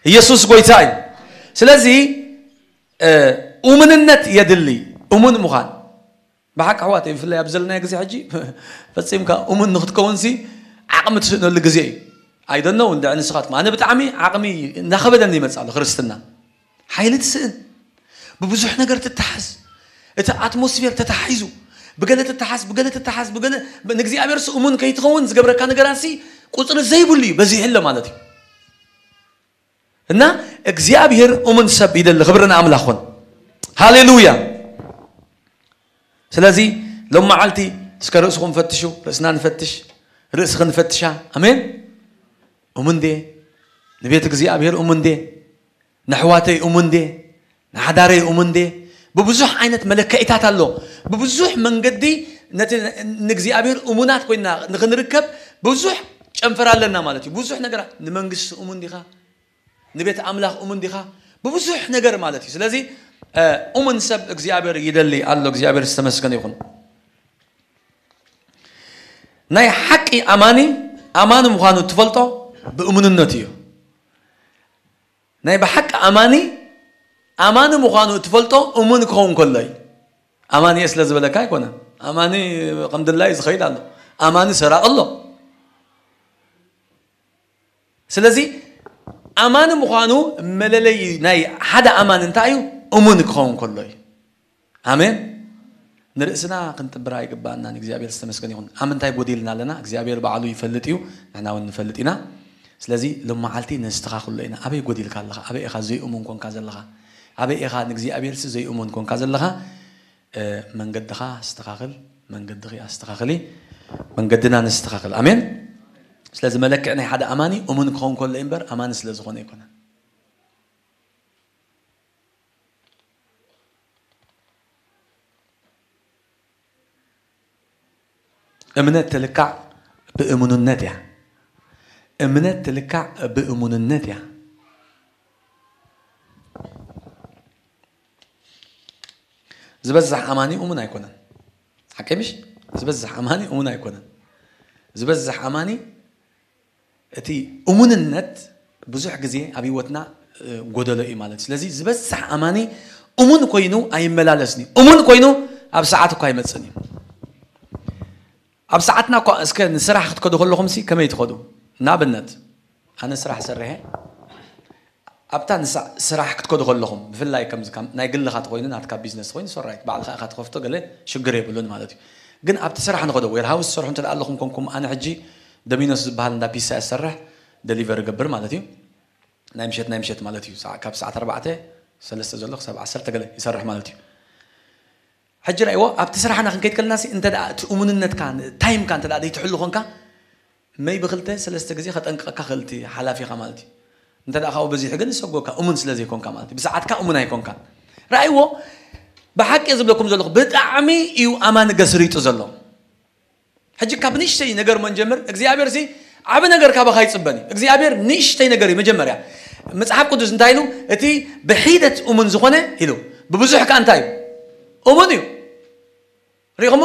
ኢየሱስ ጎይታ እዩ። ስለዚ እሙንነት የድሊ። እሙን ምዃን ብሓቂ ኣሕዋት፣ ብፍላይ ኣብ ዘለናዮ ግዜ ሕጂ ፈጺምካ እሙን ንክትከውንሲ ዓቕሚ ትስእነሉ ግዜ እዩ። ኣይደኖ እንደ ንስኻትኩም ኣነ ብጣዕሚ ዓቕሚ እናኸበደኒ ይመጽእ ኣሎ ክርስትና። ሓይሊ ትስእን፣ ብብዙሕ ነገር ትተሓዝ፣ እቲ ኣትሞስፌር ተተሓሒዙ ብገለ ትተሓዝ ብገለ ትተሓዝ ብገለ ንእግዚኣብሔር እሙን ከይትኸውን ዝገብረካ ነገራትሲ ቁፅሪ ዘይብሉ እዩ በዚሕሎ ማለት እዩ። እና እግዚኣብሔር እሙን ሰብ ይደሊ። ክብሪ ንኣምላኽ ኹን። ሃሌሉያ። ስለዚ ሎም መዓልቲ እስከ ርእስኹም ፈትሹ፣ ርእስና ንፈትሽ፣ ርእስኺ ንፈትሻ። ኣሜን። እሙን ድየ ንቤት እግዚኣብሔር? እሙን ድየ ንኣሕዋተይ? እሙን ድየ ንሓዳረይ? እሙን ድየ? ብብዙሕ ዓይነት መለክዒታት ኣሎ። ብብዙሕ መንገዲ ነቲ ንእግዚኣብሔር እሙናት ኮይና ንክንርከብ ብዙሕ ጨንፈር ኣለና ማለት እዩ። ብዙሕ ነገራት ንመንግስቲ እሙን ዲኻ? ንቤት ኣምላኽ እሙን ዲኻ? ብብዙሕ ነገር ማለት እዩ። ስለዚ እሙን ሰብ እግዚኣብሔር ይደሊ ኣሎ። እግዚኣብሔር ዝተመስገነ ይኹን። ናይ ሓቂ ኣማኒ ኣማኒ ምዃኑ እትፈልጦ ብእሙንነቱ እዩ። ናይ ብሓቂ ኣማኒ ኣማኒ ምዃኑ እትፈልጦ እሙን ክኸውን ከሎ እዩ። ኣማኒ እየ ስለ ዝበለካ ኣይኮነን። ኣማኒ ከም ድላዩ ዝኸይድ ኣሎ። ኣማኒ ሰራቂ ኣሎ። ስለዚ ኣማኒ ምዃኑ መለለይ ናይ ሓደ ኣማኒ እንታይ እዩ? እሙን ክኸውን ከሎ እዩ። ኣሜን። ንርእስና ክንጥብር ኣይግባእናን። እግዚኣብሔር ዝተመስገን ይኹን። ኣብ ምንታይ ጎዲልና ኣለና? እግዚኣብሔር ባዕሉ ይፈልጥ እዩ፣ ንሕና እውን ንፈልጥ ኢና። ስለዚ ሎም መዓልቲ ነስተኻኽሎ ኢና። ኣበይ ጎዲልካ ኣለኻ? ኣበይ ኢኻ ዘይእሙን ኮንካ ዘለኻ? ኣበይ ኢኻ ንእግዚኣብሔርሲ ዘይእሙን ኮንካ ዘለኻ? መንገድኻ ኣስተኻኽል፣ መንገድኺ ኣስተኻኽሊ፣ መንገድና ነስተኻኽል። ኣሜን። ስለዚ መለክዕ ናይ ሓደ ኣማኒ እሙን ክኸውን ከሎ እምበር ኣማኒ ስለ ዝኾነ ኣይኮነን። እምነት ትልካዕ ብእሙንነት እያ። እምነት ትልካዕ ብእሙንነት እያ። ዝበዝሕ ኣማኒ እሙን ኣይኮነን። ሓቀይ ምሽ? ዝበዝሕ ኣማኒ እሙን ኣይኮነን። ዝበዝሕ ኣማኒ እቲ እሙንነት ብዙሕ ግዜ ኣብ ህይወትና ጎደሎ እዩ ማለት እዩ። ስለዚ ዝበዝሕ ኣማኒ እሙን ኮይኑ ኣይመላለስን እዩ። እሙን ኮይኑ ኣብ ሰዓት እኳ ኣይመጽእን እዩ። ኣብ ሰዓትና እኳ እስከ ንስራሕ ክትከዱ ከለኹም ሲ ከመይ ትኸዱ? ንኣብነት ኣነ ስራሕ ሰርሐ ኣብታ ንሳ ስራሕ ክትከዱ ከለኹም ብፍላይ ከምዚ ናይ ግልኻ ተኮይኑ ናትካ ቢዝነስ ተኮይኑ ሰራይት ባዕልኻ ኢኻ ትኸፍቶ ገለ ሽግር የብሉን ማለት እዩ። ግን ኣብቲ ስራሕ ንኸዶ ዌርሃውስ ትሰርሑ እንተ ኣለኹም ኮንኩም ኣነ ሕጂ ደሚኖስ ዝበሃል እንዳ ፒሳ እሰርሕ ደሊቨር እገብር ማለት እዩ። ናይ ምሸት ናይ ምሸት ማለት እዩ። ካብ ሰዓት ኣርባዕተ ሰለስተ ዘሎ ክሳብ ዓሰርተ ገለ ይሰርሕ ማለት እዩ። ሕጂ ራእይዎ ኣብቲ ስራሕና ክንከይድ ከለና ሲ እንተ እቲ እሙንነትካ ታይምካ እንተ ዘይትሕሉ ኮንካ መይ ብክልተ ሰለስተ ግዜ ከጠንቅቀካ ክእል እቲ ሓላፊኻ ማለት እዩ። እንተ ደኣ ካብኡ በዚሑ ግን ዝሰጎካ እሙን ስለ ዘይኮንካ ማለት እዩ። ብሰዓትካ እሙን ኣይኮንካ። ራእይዎ ብሓቂ ዝብለኩም ዘለኹ ብጣዕሚ እዩ ኣማኒ ገስሪጡ ዘሎ። ሕጂ ካብ ንእሽተይ ነገር እሞ ንጀምር። እግዚኣብሔር ሲ ዓቢ ነገር ካባኻ ይጽበን እዩ። እግዚኣብሔር ንእሽተይ ነገር እዩ መጀመርያ። መጽሓፍ ቅዱስ እንታይ ኢሉ? እቲ ብሒደት እሙን ዝኾነ ኢሉ ብብዙሕ ከኣ እንታይ እዩ? እሙን እዩ። ሪኢኹሞ?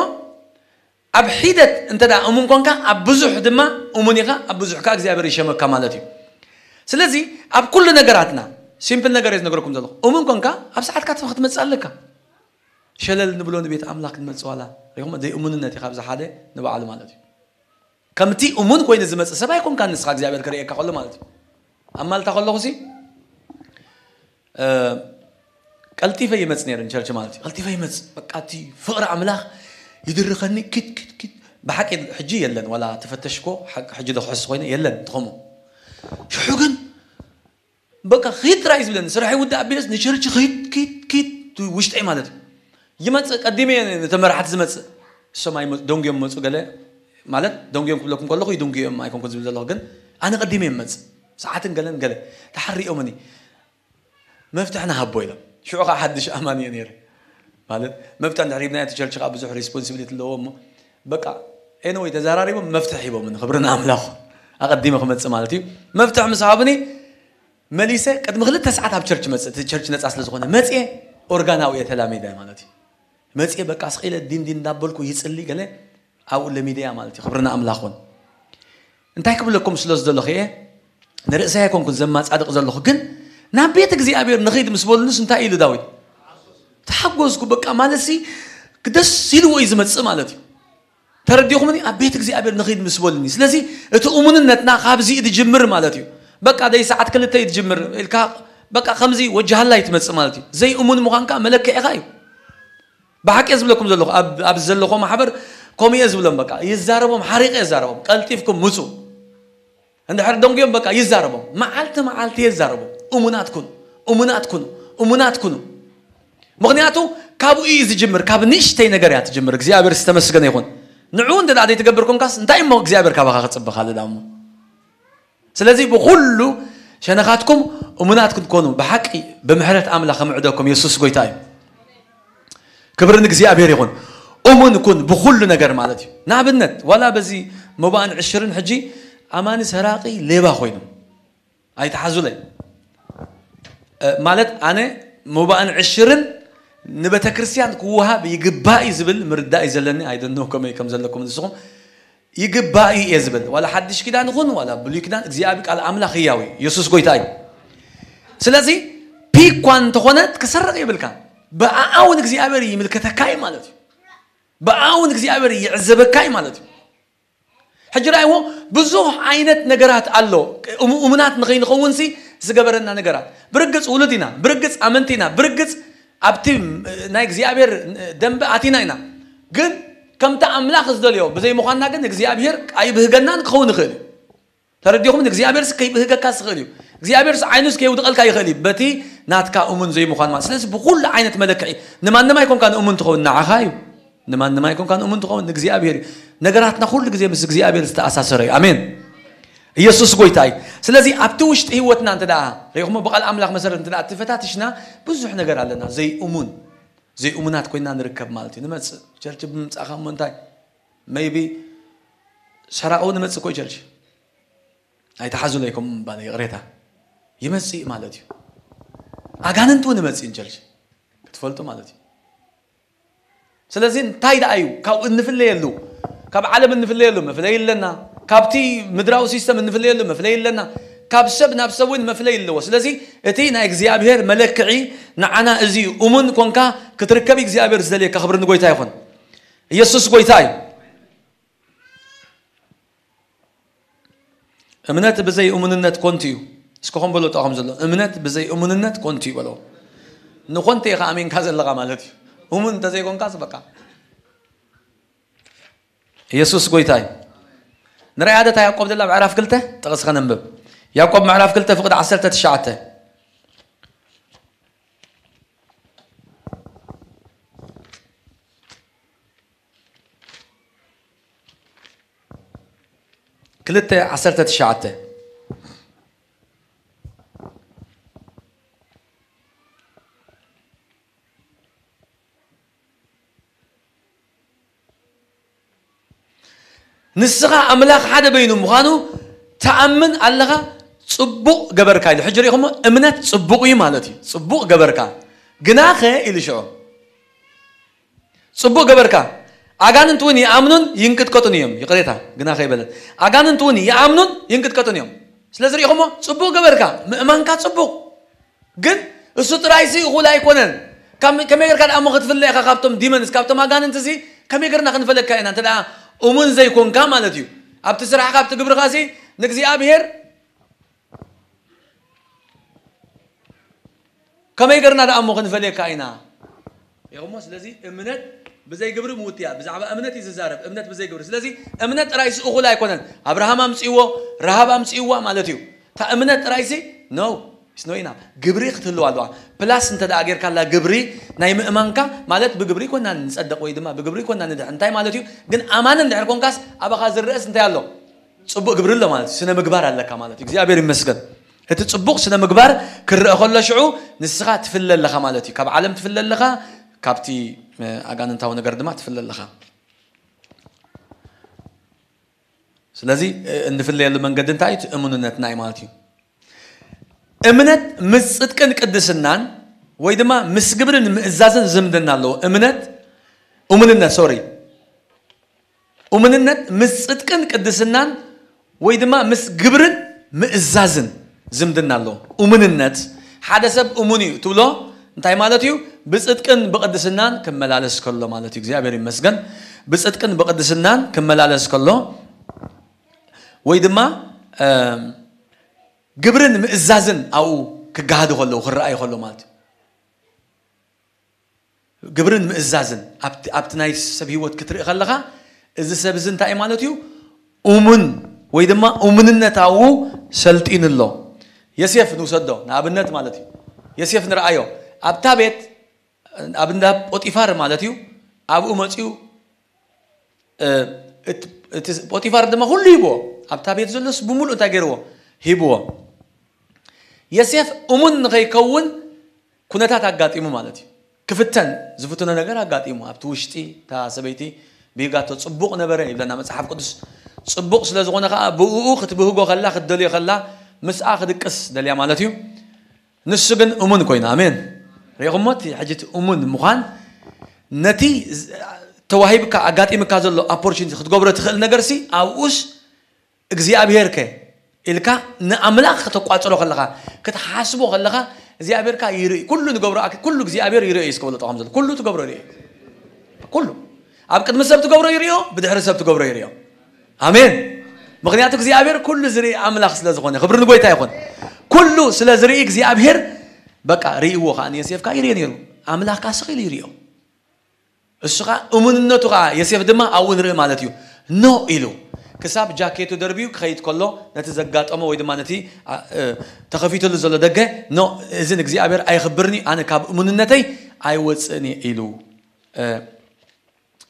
ኣብ ሒደት እንተ ደኣ እሙን ኮንካ ኣብ ብዙሕ ድማ እሙን ኢኻ፣ ኣብ ብዙሕ ከኣ እግዚኣብሔር ይሸመካ ማለት እዩ። ስለዚ ኣብ ኩሉ ነገራትና ሲምፕል ነገር እየ ዝነግረኩም ዘለኹ። እሙን ኮንካ ኣብ ሰዓትካ ክትመጽእ ኣለካ። ሸለል ንብሎ ንቤት ኣምላኽ ክንመጽእ ዋላ ሪኹም ዘይእሙንነት እዩ ካብዚ ሓደ ንባዕሉ ማለት እዩ። ከምቲ እሙን ኮይኑ ዝመጽእ ሰብ ኣይኮንካ ንስኻ እግዚኣብሔር ክርእየካ ከሎ ማለት እዩ። ኣብ ማልታ ከለኹ ሲ ቀልጢፈ ይመጽ ነይረ ንቸርች ማለት እዩ። ቀልጢፈ ይመጽ በቃ እቲ ፍቕሪ ኣምላኽ ይድርኸኒ ኪት ኪት ኪት ብሓቂ ሕጂ የለን ዋላ ተፈተሽኮ ሕጂ ዶ ክሕስ ኮይነ የለን ትኸሙ ሽሑ ግን በቃ ኺድ ጥራይ ዝብለኒ ስራሕ ይውዳእ ኣቢለስ ንቸርች ኺድ ኪድ ኪድ ውሽጠይ ማለት እዩ። ይመጽእ ቀዲመ እየ ነቶም መራሕቲ ዝመጽእ እሶም ኣይመጹ ደንጉዮም መጹ ገለ ማለት ደንጉዮም ክብለኩም ከለኹ ይድንጉዮም ኣይኮንኩ ዝብል ዘለኹ ግን ኣነ ቀዲመ እየ መጽእ ሰዓትን ገለን ገለ ተሓሪኦምኒ መፍትሕ ንሃቦ ኢሎም ሽዑ ከዓ ሓድሽ ኣማን እየ ነይረ ማለት መፍትሕ እንድሕር ሂብናዮ እቲ ቸርች ከዓ ብዙሕ ሪስፖንሲቢሊቲ ኣለዎ እሞ በቃ ኤንወይ ተዘራሪቦም መፍትሕ ሂቦምኒ ክብሪ ንኣምላኽ ኣቐዲመ ክመጽእ ማለት እዩ መፍትሕ ምስ ሃቡኒ መሊሰ ቅድሚ ክልተ ሰዓት ኣብ ቸርች መጽእ እቲ ቸርች ነጻ ስለ ዝኾነ መጽየ ኦርጋናዊ እየ ተላሚደ ማለት እዩ መፅየ በቃ ስቕ ኢለ ዲን ዲን እንዳበልኩ ይፅሊ ገለ ኣብኡ ለሚደያ ማለት እዩ። ክብሪ ንኣምላኽ ይኹን። እንታይ ክብለኩም ስለ ዝደለኹ እየ፣ ንርእሰይ ኣይኮንኩን ዘማጻድቕ ዘለኹ፣ ግን ናብ ቤት እግዚኣብሔር ንኺድ ምስ በሉንስ እንታይ ኢሉ ዳዊት? ተሓጎስኩ። በቃ ማለት ሲ ደስ ኢልዎ እዩ ዝመጽእ ማለት እዩ። ተረዲኹምኒ? ኣብ ቤት እግዚኣብሔር ንኺድ ምስ በሉኒ። ስለዚ እቲ እሙንነትና ካብዚ እዩ ዝጅምር ማለት እዩ። በቃ ደይ ሰዓት ክልተ እዩ ዝጅምር ኢልካ በቃ ከምዚ ወጃሃላ እዩ ትመጽእ ማለት እዩ። ዘይእሙን ምዃንካ መለክዒኻ እዩ። ብሓቂ እየ ዝብለኩም ዘለኹ፣ ኣብ ኣብ ዘለኹ ማሕበር ከምኡ እየ ዝብሎም። በቃ ይዛረቦም፣ ሓሪቐ የዛረቦም። ቀልጢፍኩም ምጹ። እንድሕር ደንጉዮም በቃ ይዛረቦም፣ መዓልቲ መዓልቲ የዛረቦም። እሙናት ኩኑ፣ እሙናት ኩኑ፣ እሙናት ኩኑ። ምኽንያቱ ካብኡ እዩ ዝጅምር፣ ካብ ንእሽተይ ነገር እያ ትጅምር። እግዚኣብሔር ዝተመስገነ ይኹን። ንዕኡ እንተ ደኣ ዘይትገብር ኮንካስ እንታይ እሞ እግዚኣብሔር ካባኻ ክጽበ ካልእ ደኣ እሞ? ስለዚ ብኹሉ ሸነኻትኩም እሙናት ክትኮኑ ብሓቂ ብምሕረት ኣምላኽ ክምዕደኩም የሱስ ጎይታ እዩ። ክብሪ ንእግዚኣብሔር ይኹን። እሙን ኩን ብኹሉ ነገር ማለት እዩ። ንኣብነት ዋላ በዚ መባእን ዕሽርን ሕጂ ኣማኒ ሰራቂ ሌባ ኮይኑ ኣይትሓዙለይ። እ፣ ማለት ኣነ መባእን ዕሽርን ንቤተ ክርስቲያን ክወሃብ ይግባእ እዩ ዝብል ምርዳእ እዩ ዘለኒ። ኣይደኖ ከመይ ከም ዘለኩም ንስኹም ይግባእ እዩ እየ ዝብል። ዋላ ሓድሽ ኪዳን ይኹን ዋላ ብሉይ ኪዳን እግዚኣብሔር ቃል ኣምላኽ ህያው እዩ። የሱስ ጎይታ እዩ። ስለዚ ፒኳ እንተኾነ ክሰርቕ የብልካ። ብኣኣ እውን እግዚኣብሔር ይምልከተካ እዩ ማለት እዩ። ብኣኣ እውን እግዚኣብሔር ይዕዘበካ እዩ ማለት እዩ። ሕጂ ራእይዎ ብዙሕ ዓይነት ነገራት ኣሎ። እሙ- እሙናት ንኸይንኸውን ሲ ዝገበረና ነገራት። ብርግጽ ውሉድ ኢና፣ ብርግጽ ኣመንቲ ኢና፣ ብርግጽ ኣብቲ ናይ እግዚኣብሔር ደንበ ኣቲና ኢና። ግን ከምቲ ኣምላኽ ዝደልዮ ብዘይ ምዃንና ግን እግዚኣብሔር ኣይብህገናን ክኸውን ይኽእል እዩ። ተረዲኹም? እግዚኣብሔር ስ ከይብህገካ ዝኽእል እዩ። እግዚኣብሔር ስ ዓይኑ ስ ከየውድቐልካ ይኽእል እዩ። በቲ ናትካ እሙን ዘይምዃን ማለት። ስለዚ ብኹሉ ዓይነት መለክዒ ንማንም ኣይኮንካ ንእሙን ትኸውን፣ ንዓኻ እዩ። ንማንም ኣይኮንካ ንእሙን ትኸውን፣ ንእግዚኣብሔር እዩ። ነገራትና ኩሉ ግዜ ምስ እግዚኣብሔር ዝተኣሳሰረ እዩ። ኣሜን። ኢየሱስ ጎይታ እዩ። ስለዚ ኣብቲ ውሽጢ ህይወትና እንተ ደኣ ሪኢኹሞ ብቓል ኣምላኽ መሰረት እንተ ደኣ ተፈታቲሽና ብዙሕ ነገር ኣለና። ዘይእሙን፣ ዘይእሙናት ኮይና ንርከብ ማለት እዩ። ንመጽእ ቸርች ብምምጻእኻ እሞ እንታይ? ሜይቢ ሰራቂ እውን ይመጽእ እኮ እዩ ቸርች። ኣይትሓዙለይ ከምኡ ምባል ይቕሬታ። ይመጽእ ማለት እዩ። ኣጋንንት እውን ይመጽእ ቸርች። ክትፈልጡ ማለት እዩ። ስለዚ እንታይ ደኣ እዩ ካብኡ እንፍለየሉ? ካብ ዓለም እንፍለየሉ መፍለይ ኣለና። ካብቲ ምድራዊ ሲስተም እንፍለየሉ መፍለይ ኣለና። ካብ ሰብ ናብ ሰብ እውን መፍለይ ኣለዎ። ስለዚ እቲ ናይ እግዚኣብሔር መለክዒ ንዓና እዚ እዩ። እሙን ኮንካ ክትርከብ እግዚኣብሔር ዝደልየካ። ክብሪ ንጎይታ ይኹን። ኢየሱስ ጎይታ እዩ። እምነት ብዘይ እሙንነት ኮንቱ እዩ። እስከ ኾን በሎ ጥቓኹም ዘሎ፣ እምነት ብዘይ እሙንነት ኮንቱ እዩ በሎ። ንኾንቱ ኢኻ ኣሜንካ ዘለኻ ማለት እዩ። እሙን እንተዘይኮንካስ በቃ። ኢየሱስ ጎይታ እዩ። ንርኣያ ዶ እታ ያዕቆብ ዘላ ምዕራፍ ክልተ ጥቕስ ከነንብብ። ያዕቆብ ምዕራፍ ክልተ ፍቕዲ ዓሰርተ ትሽዓተ። ክልተ ዓሰርተ ትሽዓተ። ንስኻ ኣምላኽ ሓደ በይኑ ምዃኑ ትኣምን ኣለኻ፣ ጽቡቕ ገበርካ ኢሉ። ሕጂ ሪኢኹሞ፣ እምነት ጽቡቕ እዩ ማለት እዩ። ጽቡቕ ገበርካ። ግናኸ ኢሉ ሽዑ፣ ጽቡቕ ገበርካ። ኣጋንንት እውን ይኣምኑን ይንቅጥቀጡን እዮም። ይቕሬታ፣ ግናኸ ይበለን። ኣጋንንት እውን ይኣምኑን ይንቅጥቀጡን እዮም። ስለዚ ሪኢኹሞ፣ ጽቡቕ ገበርካ። ምእማንካ ጽቡቕ። ግን እሱ ጥራይ ሲ እኹል ኣይኮነን። ካብ-፣ ከመይ ጌርካ ደኣ እሞ ክትፍለ ኢኻ ካብቶም ዲመንስ፣ ካብቶም ኣጋንንት ሲ ከመይ ጌርና ክንፈለካ ኢና? እንተ ደኣ እሙን ዘይኮንካ ማለት እዩ። ኣብቲ ስራሕካ፣ ኣብቲ ግብርኻ ሲ ንእግዚኣብሔር ከመይ ጌርና ደኣ እሞ ክንፈልየካ ኢና? ኢኹሞ፣ ስለዚ እምነት ብዘይ ግብሪ ምውት እያ። ብዛዕባ እምነት እዩ ዝዛረብ፣ እምነት ብዘይ ግብሪ። ስለዚ እምነት ጥራይ ሲ እኹል ኣይኮነን። ኣብርሃም ኣምጽእዎ፣ ረሃብ ኣምጽእዋ ማለት እዩ። እታ እምነት ጥራይ ሲ፣ no, it's not enough። ግብሪ ክትህልዋ ኣለዋ። ፕላስ እንተ ደኣ ጌርካላ ግብሪ ናይ ምእማንካ ማለት ብግብሪ ኮና ንጸድቕ ወይ ድማ ብግብሪ ኮና ንድሕን። እንታይ ማለት እዩ? ግን ኣማኒ እንድሕር ኮንካስ ኣባኻ ዝረአስ እንታይ ኣሎ? ጽቡቕ ግብሪ ኣሎ ማለት እዩ። ስነ ምግባር ኣለካ ማለት እዩ። እግዚኣብሔር ይመስገን። እቲ ጽቡቕ ስነ ምግባር ክረአ ከሎ ሽዑ ንስኻ ትፍለ ኣለኻ ማለት እዩ። ካብ ዓለም ትፍለ ኣለኻ፣ ካብቲ፣ እ፣ ኣጋንንታዊ ነገር ድማ ትፍለ ኣለኻ። ስለዚ፣ እ፣ እንፍለየሉ መንገዲ እንታይ እዩ? እቲ እሙንነትና እዩ ማለት እዩ። እምነት ምስ ጽድቅን ቅድስናን ወይ ድማ ምስ ግብርን ምእዛዝን ዝምድና ኣለዎ። እምነት እሙንነት ሶሪ እሙንነት ምስ ጽድቅን ቅድስናን ወይ ድማ ምስ ግብርን ምእዛዝን ዝምድና ኣለዎ። እሙንነት ሓደ ሰብ እሙን እዩ ትብሎ እንታይ ማለት እዩ? ብጽድቅን ብቅድስናን ክመላለስ ከሎ ማለት እዩ። እግዚኣብሔር ይመስገን። ብጽድቅን ብቅድስናን ክመላለስ ከሎ ወይ ድማ ግብርን ምእዛዝን ኣብኡ ክገሃዱ ከለዉ ክረኣዩ ከሎ ማለት እዩ። ግብርን ምእዛዝን ኣብቲ ናይ ሰብ ህይወት ክትርኢ ከለኻ እዚ ሰብ እዚ እንታይ ማለት እዩ? እሙን ወይ ድማ እሙንነት ኣብኡ ሰልጢኑ ኣሎ። የሴፍ ንውሰዶ ንኣብነት ማለት እዩ። የሴፍ ንረኣዮ ኣብታ ቤት ኣብ እንዳ ጶጢፋር ማለት እዩ። ኣብኡ መፅኡ እቲ ጶጢፋር ድማ ኩሉ ሂብዎ። ኣብታ ቤት ዘሎስ ብምሉእ እንታይ ገይርዎ? ሂብዎ። የሴፍ እሙን ንኸይከውን ኩነታት ኣጋጢሙ ማለት እዩ። ክፍተን ዝፍትኖ ነገር ኣጋጢሙ ኣብቲ ውሽጢ እታ ሰበይቲ ብሂጋቶ ጽቡቕ ነበረ ይብለና መጽሓፍ ቅዱስ። ጽቡቕ ስለ ዝኾነ ከዓ ብእኡ ክትብህጎ ከላ ክትደልዮ ከላ ምስኣ ክድቅስ ደልያ ማለት እዩ። ንሱ ግን እሙን ኮይኑ ኣሜን። ሪኢኹሞ እቲ ሕጂ እቲ እሙን ምዃን ነቲ ተዋሂብካ ኣጋጢምካ ዘሎ ኦፖርቹኒቲ ክትገብሮ ትኽእል ነገር ሲ ኣብኡስ እግዚኣብሔር ከ ኢልካ ንኣምላኽ ከተቋጽሮ ከለኻ ክትሓስቦ ከለኻ እግዚኣብሔርካ ይርኢ። ኩሉ ንገብሮ ኣክ- ኩሉ እግዚኣብሔር ይርኢ እዩ እስከ በሎ ጠቕም ዘሎ ኩሉ ትገብሮ ይርኢ። ኩሉ ኣብ ቅድሚ ሰብ ትገብሮ ይሪኦ፣ ብድሕሪ ሰብ ትገብሮ ይሪኦ። ኣሜን። ምክንያቱ እግዚኣብሔር ኩሉ ዝርኢ ኣምላኽ ስለ ዝኾነ ክብሪ ንጎይታ ይኹን። ኩሉ ስለ ዝርኢ እግዚኣብሔር በቃ ርእይዎ ከዓ ንየሴፍካ ይርኢ ነይሩ። ኣምላኽካ ስኺል ይሪኦ። እሱ ከዓ እሙንነቱ ከዓ የሴፍ ድማ ኣብኡ ንርኢ ማለት እዩ። ኖ ኢሉ ክሳብ ጃኬቱ ደርብዩ ክኸይድ ከሎ ነቲ ዘጋጠሞ ወይ ድማ ነቲ ተኸፊትሉ ዘሎ ደገ ኖ እዚ ንእግዚኣብሔር ኣይኽብርን እዩ፣ ኣነ ካብ እሙንነተይ ኣይወፅእን እየ ኢሉ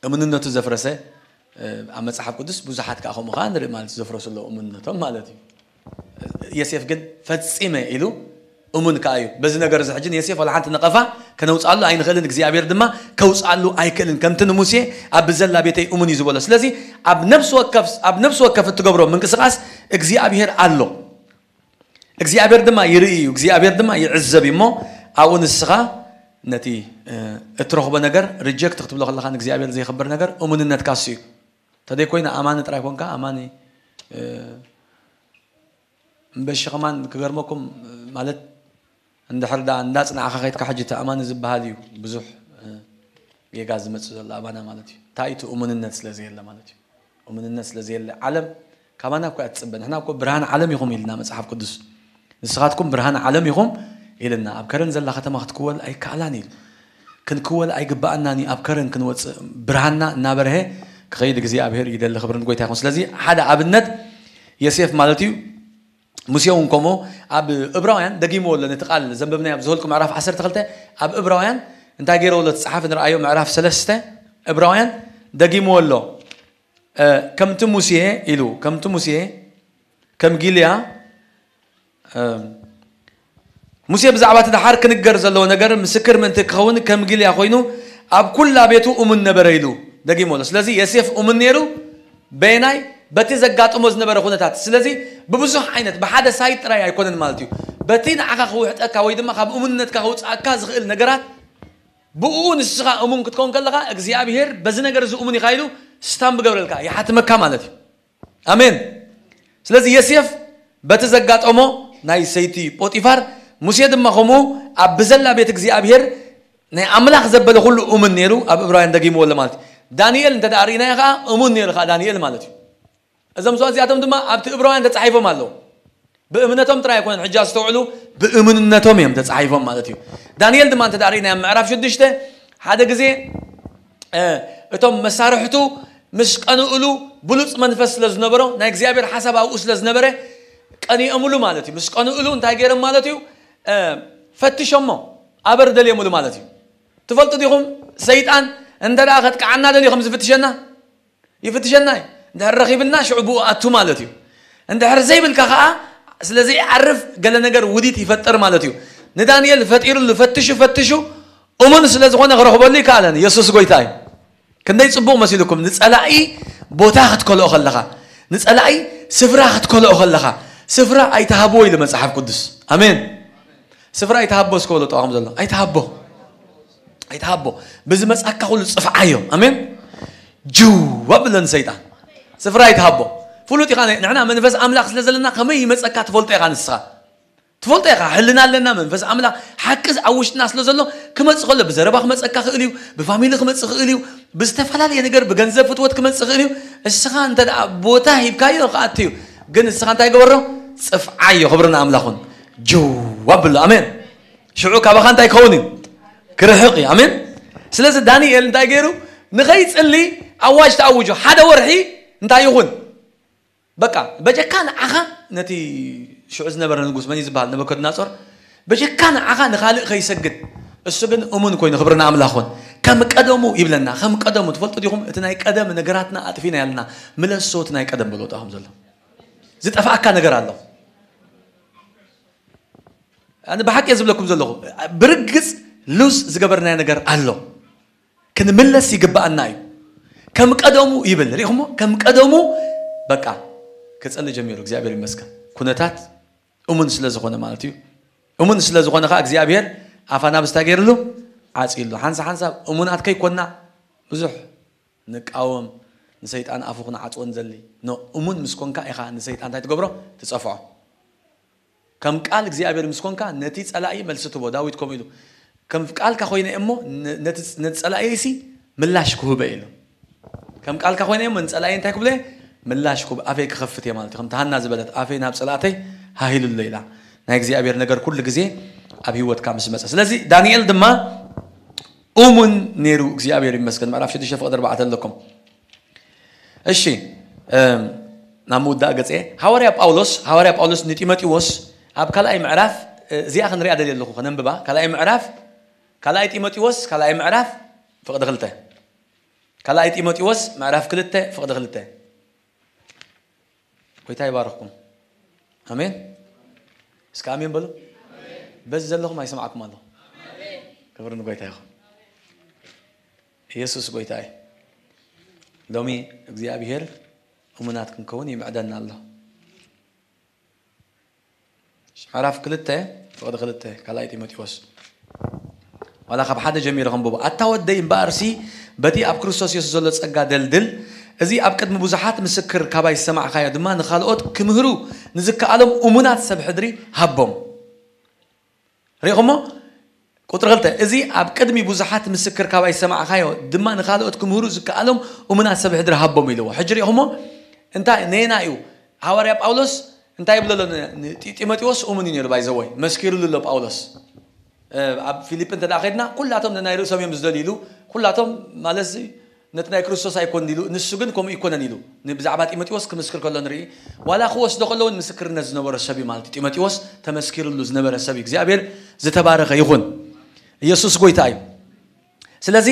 እምንነቱ ዘፍረሰ ኣብ መጽሓፍ ቅዱስ ብዙሓት ከዓ ከምኡ ከዓ ንርኢ ማለት ዘፍረሱ ኣለዉ እምንነቶም ማለት እዩ። የሴፍ ግን ፈጺመ ኢሉ እሙን ከዓ እዩ። በዚ ነገር እዚ ሕጂ ንየሴፍ ዋላ ሓንቲ ነቐፋ ከነውፅኣሉ ኣይንኽእልን፣ እግዚኣብሔር ድማ ከውፅኣሉ ኣይክእልን። ከምቲ ንሙሴ ኣብ ብዘላ ቤተይ እሙን እዩ ዝበሎ። ስለዚ ኣብ ነፍሲ ወከፍ ኣብ ነፍሲ ወከፍ እትገብሮ ምንቅስቃስ እግዚኣብሔር ኣሎ። እግዚኣብሔር ድማ ይርኢ እዩ፣ እግዚኣብሔር ድማ ይዕዘብ እዩ። እሞ ኣብኡ ንስኻ ነቲ እትረኽቦ ነገር ሪጀክት ክትብሎ ከለኻ ንእግዚኣብሔር ዘይኽብር ነገር እሙንነትካ እሱ እዩ። ተደይ ኮይና ኣማኒ ጥራይ ኮንካ ኣማኒ እምበሺ ከማን ክገርመኩም ማለት እንድሕር ዳ እንዳጽናዕኻ ከይድካ ሕጂ እቲ ኣማኒ ዝበሃል እዩ ብዙሕ ጌጋ ዝመጽእ ዘሎ ኣባና ማለት እዩ። እንታይ እቲ እሙንነት ስለ ዘየለ ማለት እዩ። እሙንነት ስለ ዘየለ ዓለም ካባና እኮ እያ ትጽበ። ንሕና እኮ ብርሃን ዓለም ኢኹም ኢልና መጽሓፍ ቅዱስ። ንስኻትኩም ብርሃን ዓለም ኢኹም ኢልና። ኣብ ከረን ዘላ ከተማ ክትክወል ኣይከኣላን ኢሉ። ክንክወል ኣይግባኣናን እዩ ኣብ ከረን ክንወፅእ። ብርሃንና እናበርሀ ክኸይድ እግዚኣብሔር ይደሊ። ክብርን ጎይታ ይኹን። ስለዚ ሓደ ኣብነት የሴፍ ማለት እዩ። ሙሴ እውን ከምኡ ኣብ እብራውያን ደጊምዎ ኣሎ። ነቲ ቃል ዘንበብናዮ ኣብ ዝኸልኩ ምዕራፍ ዓሰርተ ክልተ ኣብ እብራውያን እንታይ ገይረዎ ኣሎ? እቲ ጸሓፊ ንረኣዮ ምዕራፍ ሰለስተ እብራውያን ደጊምዎ ኣሎ። ከምቲ ሙሴ ኢሉ ከምቲ ሙሴ ከም ጊልያ ሙሴ ብዛዕባ እቲ ደሓር ክንገር ዘለዎ ነገር ምስክር ምእንቲ ክኸውን ከም ጊልያ ኮይኑ ኣብ ኩላ ቤቱ እሙን ነበረ ኢሉ ደጊሞ ኣሎ። ስለዚ የሴፍ እሙን ነይሩ በየናይ በቲ ዘጋጥሞ ዝነበረ ኩነታት። ስለዚ ብብዙሕ ዓይነት ብሓደ ሳይድ ጥራይ ኣይኮነን ማለት እዩ። በቲ ንዓኻ ክውሕጠካ ወይ ድማ ካብ እሙንነትካ ክውፅኣካ ዝኽእል ነገራት ብኡ ንስኻ እሙን ክትከውን ከለኻ እግዚኣብሄር በዚ ነገር እዚ እሙን ኢኻ ኢሉ ስታምብ ገብረልካ ይሓትመካ ማለት እዩ። ኣሜን። ስለዚ የሴፍ በቲ ዘጋጠሞ ናይ ሰይቲ ጶጢፋር ሙሴ ድማ ከምኡ ኣብ ብዘላ ቤት እግዚኣብሄር ናይ ኣምላኽ ዘበለ ኩሉ እሙን ነይሩ። ኣብ እብራውያን ደጊምዎ ኣሎ ማለት እዩ። ዳንኤል እንተ ደኣ ርኢናዮ ከዓ እሙን ነይሩ ከዓ ዳንኤል ማለት እዩ። እዞም ሰባት እዚኣቶም ድማ ኣብቲ እብራውያን ተጻሒፎም ኣለዉ። ብእምነቶም ጥራይ ኣይኮነን ሕጂ ኣስተውዕሉ፣ ብእምንነቶም እዮም ተጻሒፎም ማለት እዩ። ዳንኤል ድማ እንተ ደኣ ርኢናዮ ምዕራፍ ሽዱሽተ ሓደ ግዜ እቶም መሳርሕቱ ምስ ቀንእሉ ብሉፅ መንፈስ ስለ ዝነበሮ ናይ እግዚኣብሔር ሓሳብ ኣብኡ ስለ ዝነበረ ቀኒኦምሉ ማለት እዩ። ምስ ቀንእሉ እንታይ ገይሮም ማለት እዩ? ፈትሾሞ ኣበር ደልዮምሉ ማለት እዩ። ትፈልጡ ዲኹም ሰይጣን እንተ ደኣ ከጥቅዓና ደልዩ ከም ዝፍትሸና ይፍትሸና እዩ። እንድሕር ረኺብልና ሽዑ ብኡ ኣቱ ማለት እዩ። እንድሕር ዘይብልካ ከዓ ስለ ዘይዓርፍ ገለ ነገር ውዲት ይፈጥር ማለት እዩ። ንዳንኤል ፈጢሩሉ ፈትሹ ፈትሹ እሙን ስለ ዝኾነ ክረኽበሉ ይከኣለን። የሱስ ጎይታ እዩ። ክንደይ ጽቡቕ መሲልኩም ንጸላኢ ቦታ ክትከልኦ ከለኻ ንጸላኢ ስፍራ ክትከልኦ ከለኻ ስፍራ ኣይትሃብዎ ኢሉ መጽሓፍ ቅዱስ። ኣሜን። ስፍራ ኣይትሃቦ እስከ በሎ ጠዋኹም ዘሎ ኣይትሃቦ። ኣይትሃቦ። ብዝመጻካ ኩሉ ጽፍዓዮ። ኣሜን። ጅው ኣብሎ ንሰይጣን። ስፍራ ኣይትሃቦ። ፍሉጥ ኢኻ። ንሕና መንፈስ ኣምላኽ ስለ ዘለና ከመይ ይመጸካ ትፈልጦ ኢኻ ንስኻ። ትፈልጦ ኢኻ። ሕልና ኣለና። መንፈስ ኣምላኽ ሓቂ ኣብ ውሽጥና ስለ ዘሎ ክመጽእ ከሎ ብዘረባ ክመጸካ ክእል እዩ። ብፋሚሊ ክመጽእ ክእል እዩ። ብዝተፈላለየ ነገር ብገንዘብ ፍትወት ክመጽእ ክእል እዩ። እስኻ እንተ ደኣ ቦታ ሂብካዮ ክኣቱ እዩ። ግን እስኻ እንታይ ገበሮ? ጽፍዓዮ። ክብርና ኣምላኹን። ጅው ኣብሎ። ኣሜን። ሽዑ ካባኻ እንታይ ክኸውን እዩ? ክርሕቕ እዩ። ኣሜን። ስለዚ ዳንኤል እንታይ ገይሩ? ንኸይጽሊ ኣዋጅ ተኣውጁ። ሓደ ወርሒ እንታይ ይኹን? በቃ በጀካ ንዓኻ ነቲ ሽዑ ዝነበረ ንጉስ መን እዩ ዝበሃል? ነበከድናጾር። በጀካ ንዓኻ ንኻልእ ከይሰግድ እሱ ግን እሙን ኮይኑ ክብርና ኣምላኽ ኹን። ከም ቀደሙ ይብለና። ከም ቀደሙ ትፈልጡ ዲኹም? እቲ ናይ ቀደም ነገራትና ኣጥፊና ያልና ምለሶ እቲ ናይ ቀደም በሎ ጣኹም ዘሎ ዝጠፍኣካ ነገር ኣሎ። ኣነ ብሓቂ እየ ዝብለኩም ዘለኹ። ብርግጽ ሉዝ ዝገበርናዮ ነገር ኣሎ። ክንምለስ ይግብኣና እዩ። ከም ቀደሙ ይብል ሪኢኹሞ? ከም ቀደሙ በቃ ክጸሊ ጀሚሩ። እግዚኣብሔር ይመስገን። ኩነታት እሙን ስለ ዝኾነ ማለት እዩ። እሙን ስለ ዝኾነ ከዓ እግዚኣብሔር ኣፍ ኣናብስታ ገይርሉ ዓጺሉ። ሓንሳ ሓንሳብ እሙናት ከይኮና ብዙሕ ንቃወም፣ ንሰይጣን ኣፉ ክንዓጽዎ ንዘሊ። ኖ፣ እሙን ምስ ኮንካ ኢኻ ንሰይጣን እንታይ ትገብሮ? ትጸፍዖ። ከም ቃል እግዚኣብሔር ምስ ኮንካ ነቲ ጸላኢ መልሲ ትቦ። ዳዊት ከምኡ ኢሉ፣ ከም ቃልካ ኮይነ እሞ ነ- ነቲ ነቲ ጸላኢሲ ምላሽ ክህበ ኢሉ። ከም ቃልካ ኮይነ እሞ ንጸላኢ እንታይ ክብለ? ምላሽ ክህብ፣ ኣፈይ ክኸፍት እየ ማለት እዩ። ከም ተሃና ዝበለት ኣፈይ ናብ ጸላእተይ ሃሂሉሎ ኢላ። ናይ እግዚኣብሔር ነገር ኩሉ ግዜ ኣብ ህይወትካ ምስ መጸ። ስለዚ ዳንኤል ድማ እሙን ነይሩ። እግዚኣብሔር ይመስገን። ምዕራፍ ሽዱሽተ ፍቕዲ ኣርባዕተ ኣለኩም። እሺ፣ እም፣ ናብ ምውዳእ ገጽ እየ። ሃዋርያ ጳውሎስ፣ ሃዋርያ ጳውሎስ ንጢሞቴዎስ ኣብ ካልኣይ ምዕራፍ፣ እ፣ እዚኣ ክንሪኣ ደልየ ኣለኹ፣ ከነንብባ። ካልኣይ ምዕራፍ፣ ካልኣይ ጢሞቴዎስ፣ ካልኣይ ምዕራፍ፣ ፍቕዲ ክልተ። ካልኣይ ጢሞቴዎስ ምዕራፍ ክልተ፣ ፍቕዲ ክልተ። ጎይታ ይባርኽኩም። ኣሜን። እስከ ኣሜን በሉ። በዚ ዘለኹም ኣይሰማዕኩም ኣለኹ። ክብሪ ንጎይታ ይኹን። ኢየሱስ ጎይታ እዩ። ሎሚ እግዚኣብሔር እሙናት ክንከውን ይምዕደና ኣሎ። ምዕራፍ ክልተ ፍቕዲ ክልተ ካልኣይ ጢሞቴዎስ። ዋላ ካብ ሓደ ጀሚረ ከንብቦ። ኣታ ወደይ እምበኣርሲ በቲ ኣብ ክርስቶስ የሱስ ዘሎ ጸጋ ደልድል። እዚ ኣብ ቅድሚ ብዙሓት ምስክር ካባይ ዝሰማዕካዮ ድማ ንኻልኦት ክምህሩ ንዝከኣሎም እሙናት ሰብ ሕድሪ ሃቦም። ሪኢኹሞ? ቁጽሪ ክልተ፣ እዚ ኣብ ቅድሚ ብዙሓት ምስክር ካባይ ዝሰማዕካዮ ድማ ንኻልኦት ክምህሩ ዝከኣሎም እሙናት ሰብ ሕድሪ ሃቦም ኢልዎ። ሕጂ ሪኢኹሞ? እንታይ ነየና እዩ? ሃዋርያ ጳውሎስ እንታይ ይብሎ ኣሎ? ን- ን- ጢ- ጢሞቴዎስ እሙን እዩ ነይሩ፣ ባይዘወይ መስኪሩሉ ኣሎ ጳውሎስ። እ፣ ኣብ ፊሊፕ እንተ ደኣ ኸድና ኩላቶም ነናይ ርእሶም እዮም ዝደልዩ ኢሉ። ኩላቶም ማለት እዚ ነቲ ናይ ክርስቶስ ኣይኮን ኢሉ፣ ንሱ ግን ከምኡ ኣይኮነን ኢሉ። ን- ብዛዕባ ጢሞቴዎስ ክምስክር ከሎ ንርኢ። ዋላ ክወስዶ ከሎ እውን ምስክርነት ዝነበሮ ሰብ እዩ ማለት እዩ። ጢሞቴዎስ ተመስኪሩሉ ዝነበረ ሰብ እዩ። እግዚኣብሔር ዝተባረኸ ይኹን። ኢየሱስ ጎይታ እዩ። ስለዚ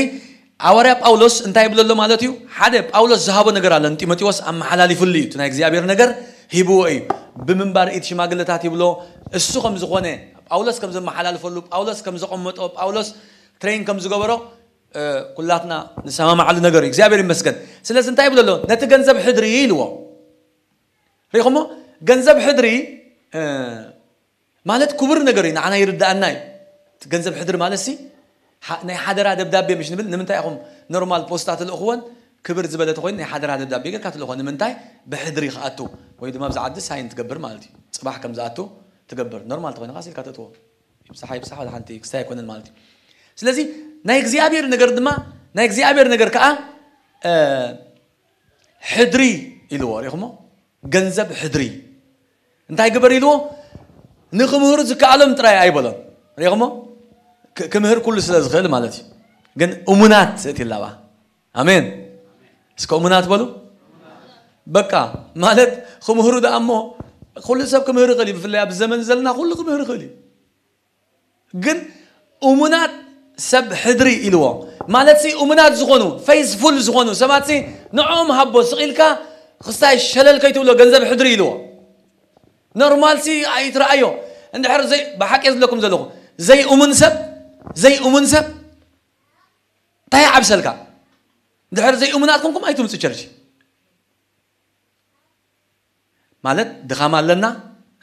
ሃዋርያ ጳውሎስ እንታይ ይብሎ ኣሎ ማለት እዩ? ሓደ ጳውሎስ ዝሃቦ ነገር ኣሎ፣ ንጢሞቴዎስ ኣመሓላሊፉሉ እዩ። እቲ ናይ እግዚኣብሔር ነገር ሂብዎ እዩ። ብምንባር ኢድ ሽማግለታት ይብሎ፣ እሱ ከም ዝኾነ፣ ጳውሎስ ከም ዘመሓላልፈሉ፣ ጳውሎስ ከም ዘቐመጦ፣ ጳውሎስ ትሬን ከም ዝገበሮ፣ እ፣ ኩላትና ንሰማማዓሉ ነገር እዩ። እግዚኣብሔር ይመስገን። ስለዚ እንታይ ይብሎ ኣሎ? ነቲ ገንዘብ ሕድሪ ኢልዎ። ሪኢኹሞ? ገንዘብ ሕድሪ፣ እ፣ ማለት ክቡር ነገር እዩ፣ ንዓና ይርዳኣና እዩ። እቲ ገንዘብ ሕድሪ ማለት ሲ፣ ሓ- ናይ ሓደራ ደብዳቤ ምሽ ንብል፣ ንምንታይ ኢኹም ኖርማል ፖስታ ትልእኽዎን ክብር ዝበለ ተኾይኑ ናይ ሓደራ ደብዳቤ ጌርካ ትልእኽዎ። ንምንታይ? ብሕድሪ ክኣቱ ወይ ድማ ኣብዚ ዓዲ ሳይን ትገብር ማለት እዩ። ጽባሕ ከም ዝኣቱ ትገብር። ኖርማል ተኾይኑ ካስ ኢልካ ተእትዎ። ይብጽሓ ይብጽሓ ወላ ሓንቲ ክስታይ ኣይኮነን ማለት እዩ። ስለዚ ናይ እግዚኣብሔር ነገር ድማ፣ ናይ እግዚኣብሔር ነገር ከኣ፣ እ፣ ሕድሪ ኢልዎ። ሪኢኹሞ? ገንዘብ ሕድሪ እንታይ ግበር ኢልዎ? ንክምህሩ ዝከኣሎም ጥራይ ኣይበሎም። ሪኢኹሞ? ክ- ክምህር ኩሉ ስለ ዝኽእል ማለት እዩ። ግን እሙናት እቲ ላባ። ኣሜን። እስከ እሙናት በሉ። በቃ ማለት ክምህሩ ደኣ እሞ ኩሉ ሰብ ክምህር ይኽእል እዩ። ብፍላይ ኣብዚ ዘመን ዘለና ኩሉ ክምህር ይኽእል እዩ። ግን እሙናት ሰብ ሕድሪ ኢልዎ። ማለት ሲ እሙናት ዝኾኑ፣ ፌይስፉል ዝኾኑ ሰባት ሲ ንዕኦም ሃቦ። ስቕ ኢልካ ክስታይ ሸለል ከይትብሎ፣ ገንዘብ ሕድሪ ኢልዎ። ኖርማል ሲ ኣይትረኣዮ። እንድሕር ዘይ-፣ ብሓቂ እየ ዝብለኩም ዘለኹ፣ ዘይእሙን ሰብ፣ ዘይእሙን ሰብ እንታይ ይዓብሰልካ? እንድሕር ዘይእሙናት ኮንኩም ኣይትምጹ ቸርች። ማለት ድኻም ኣለና፣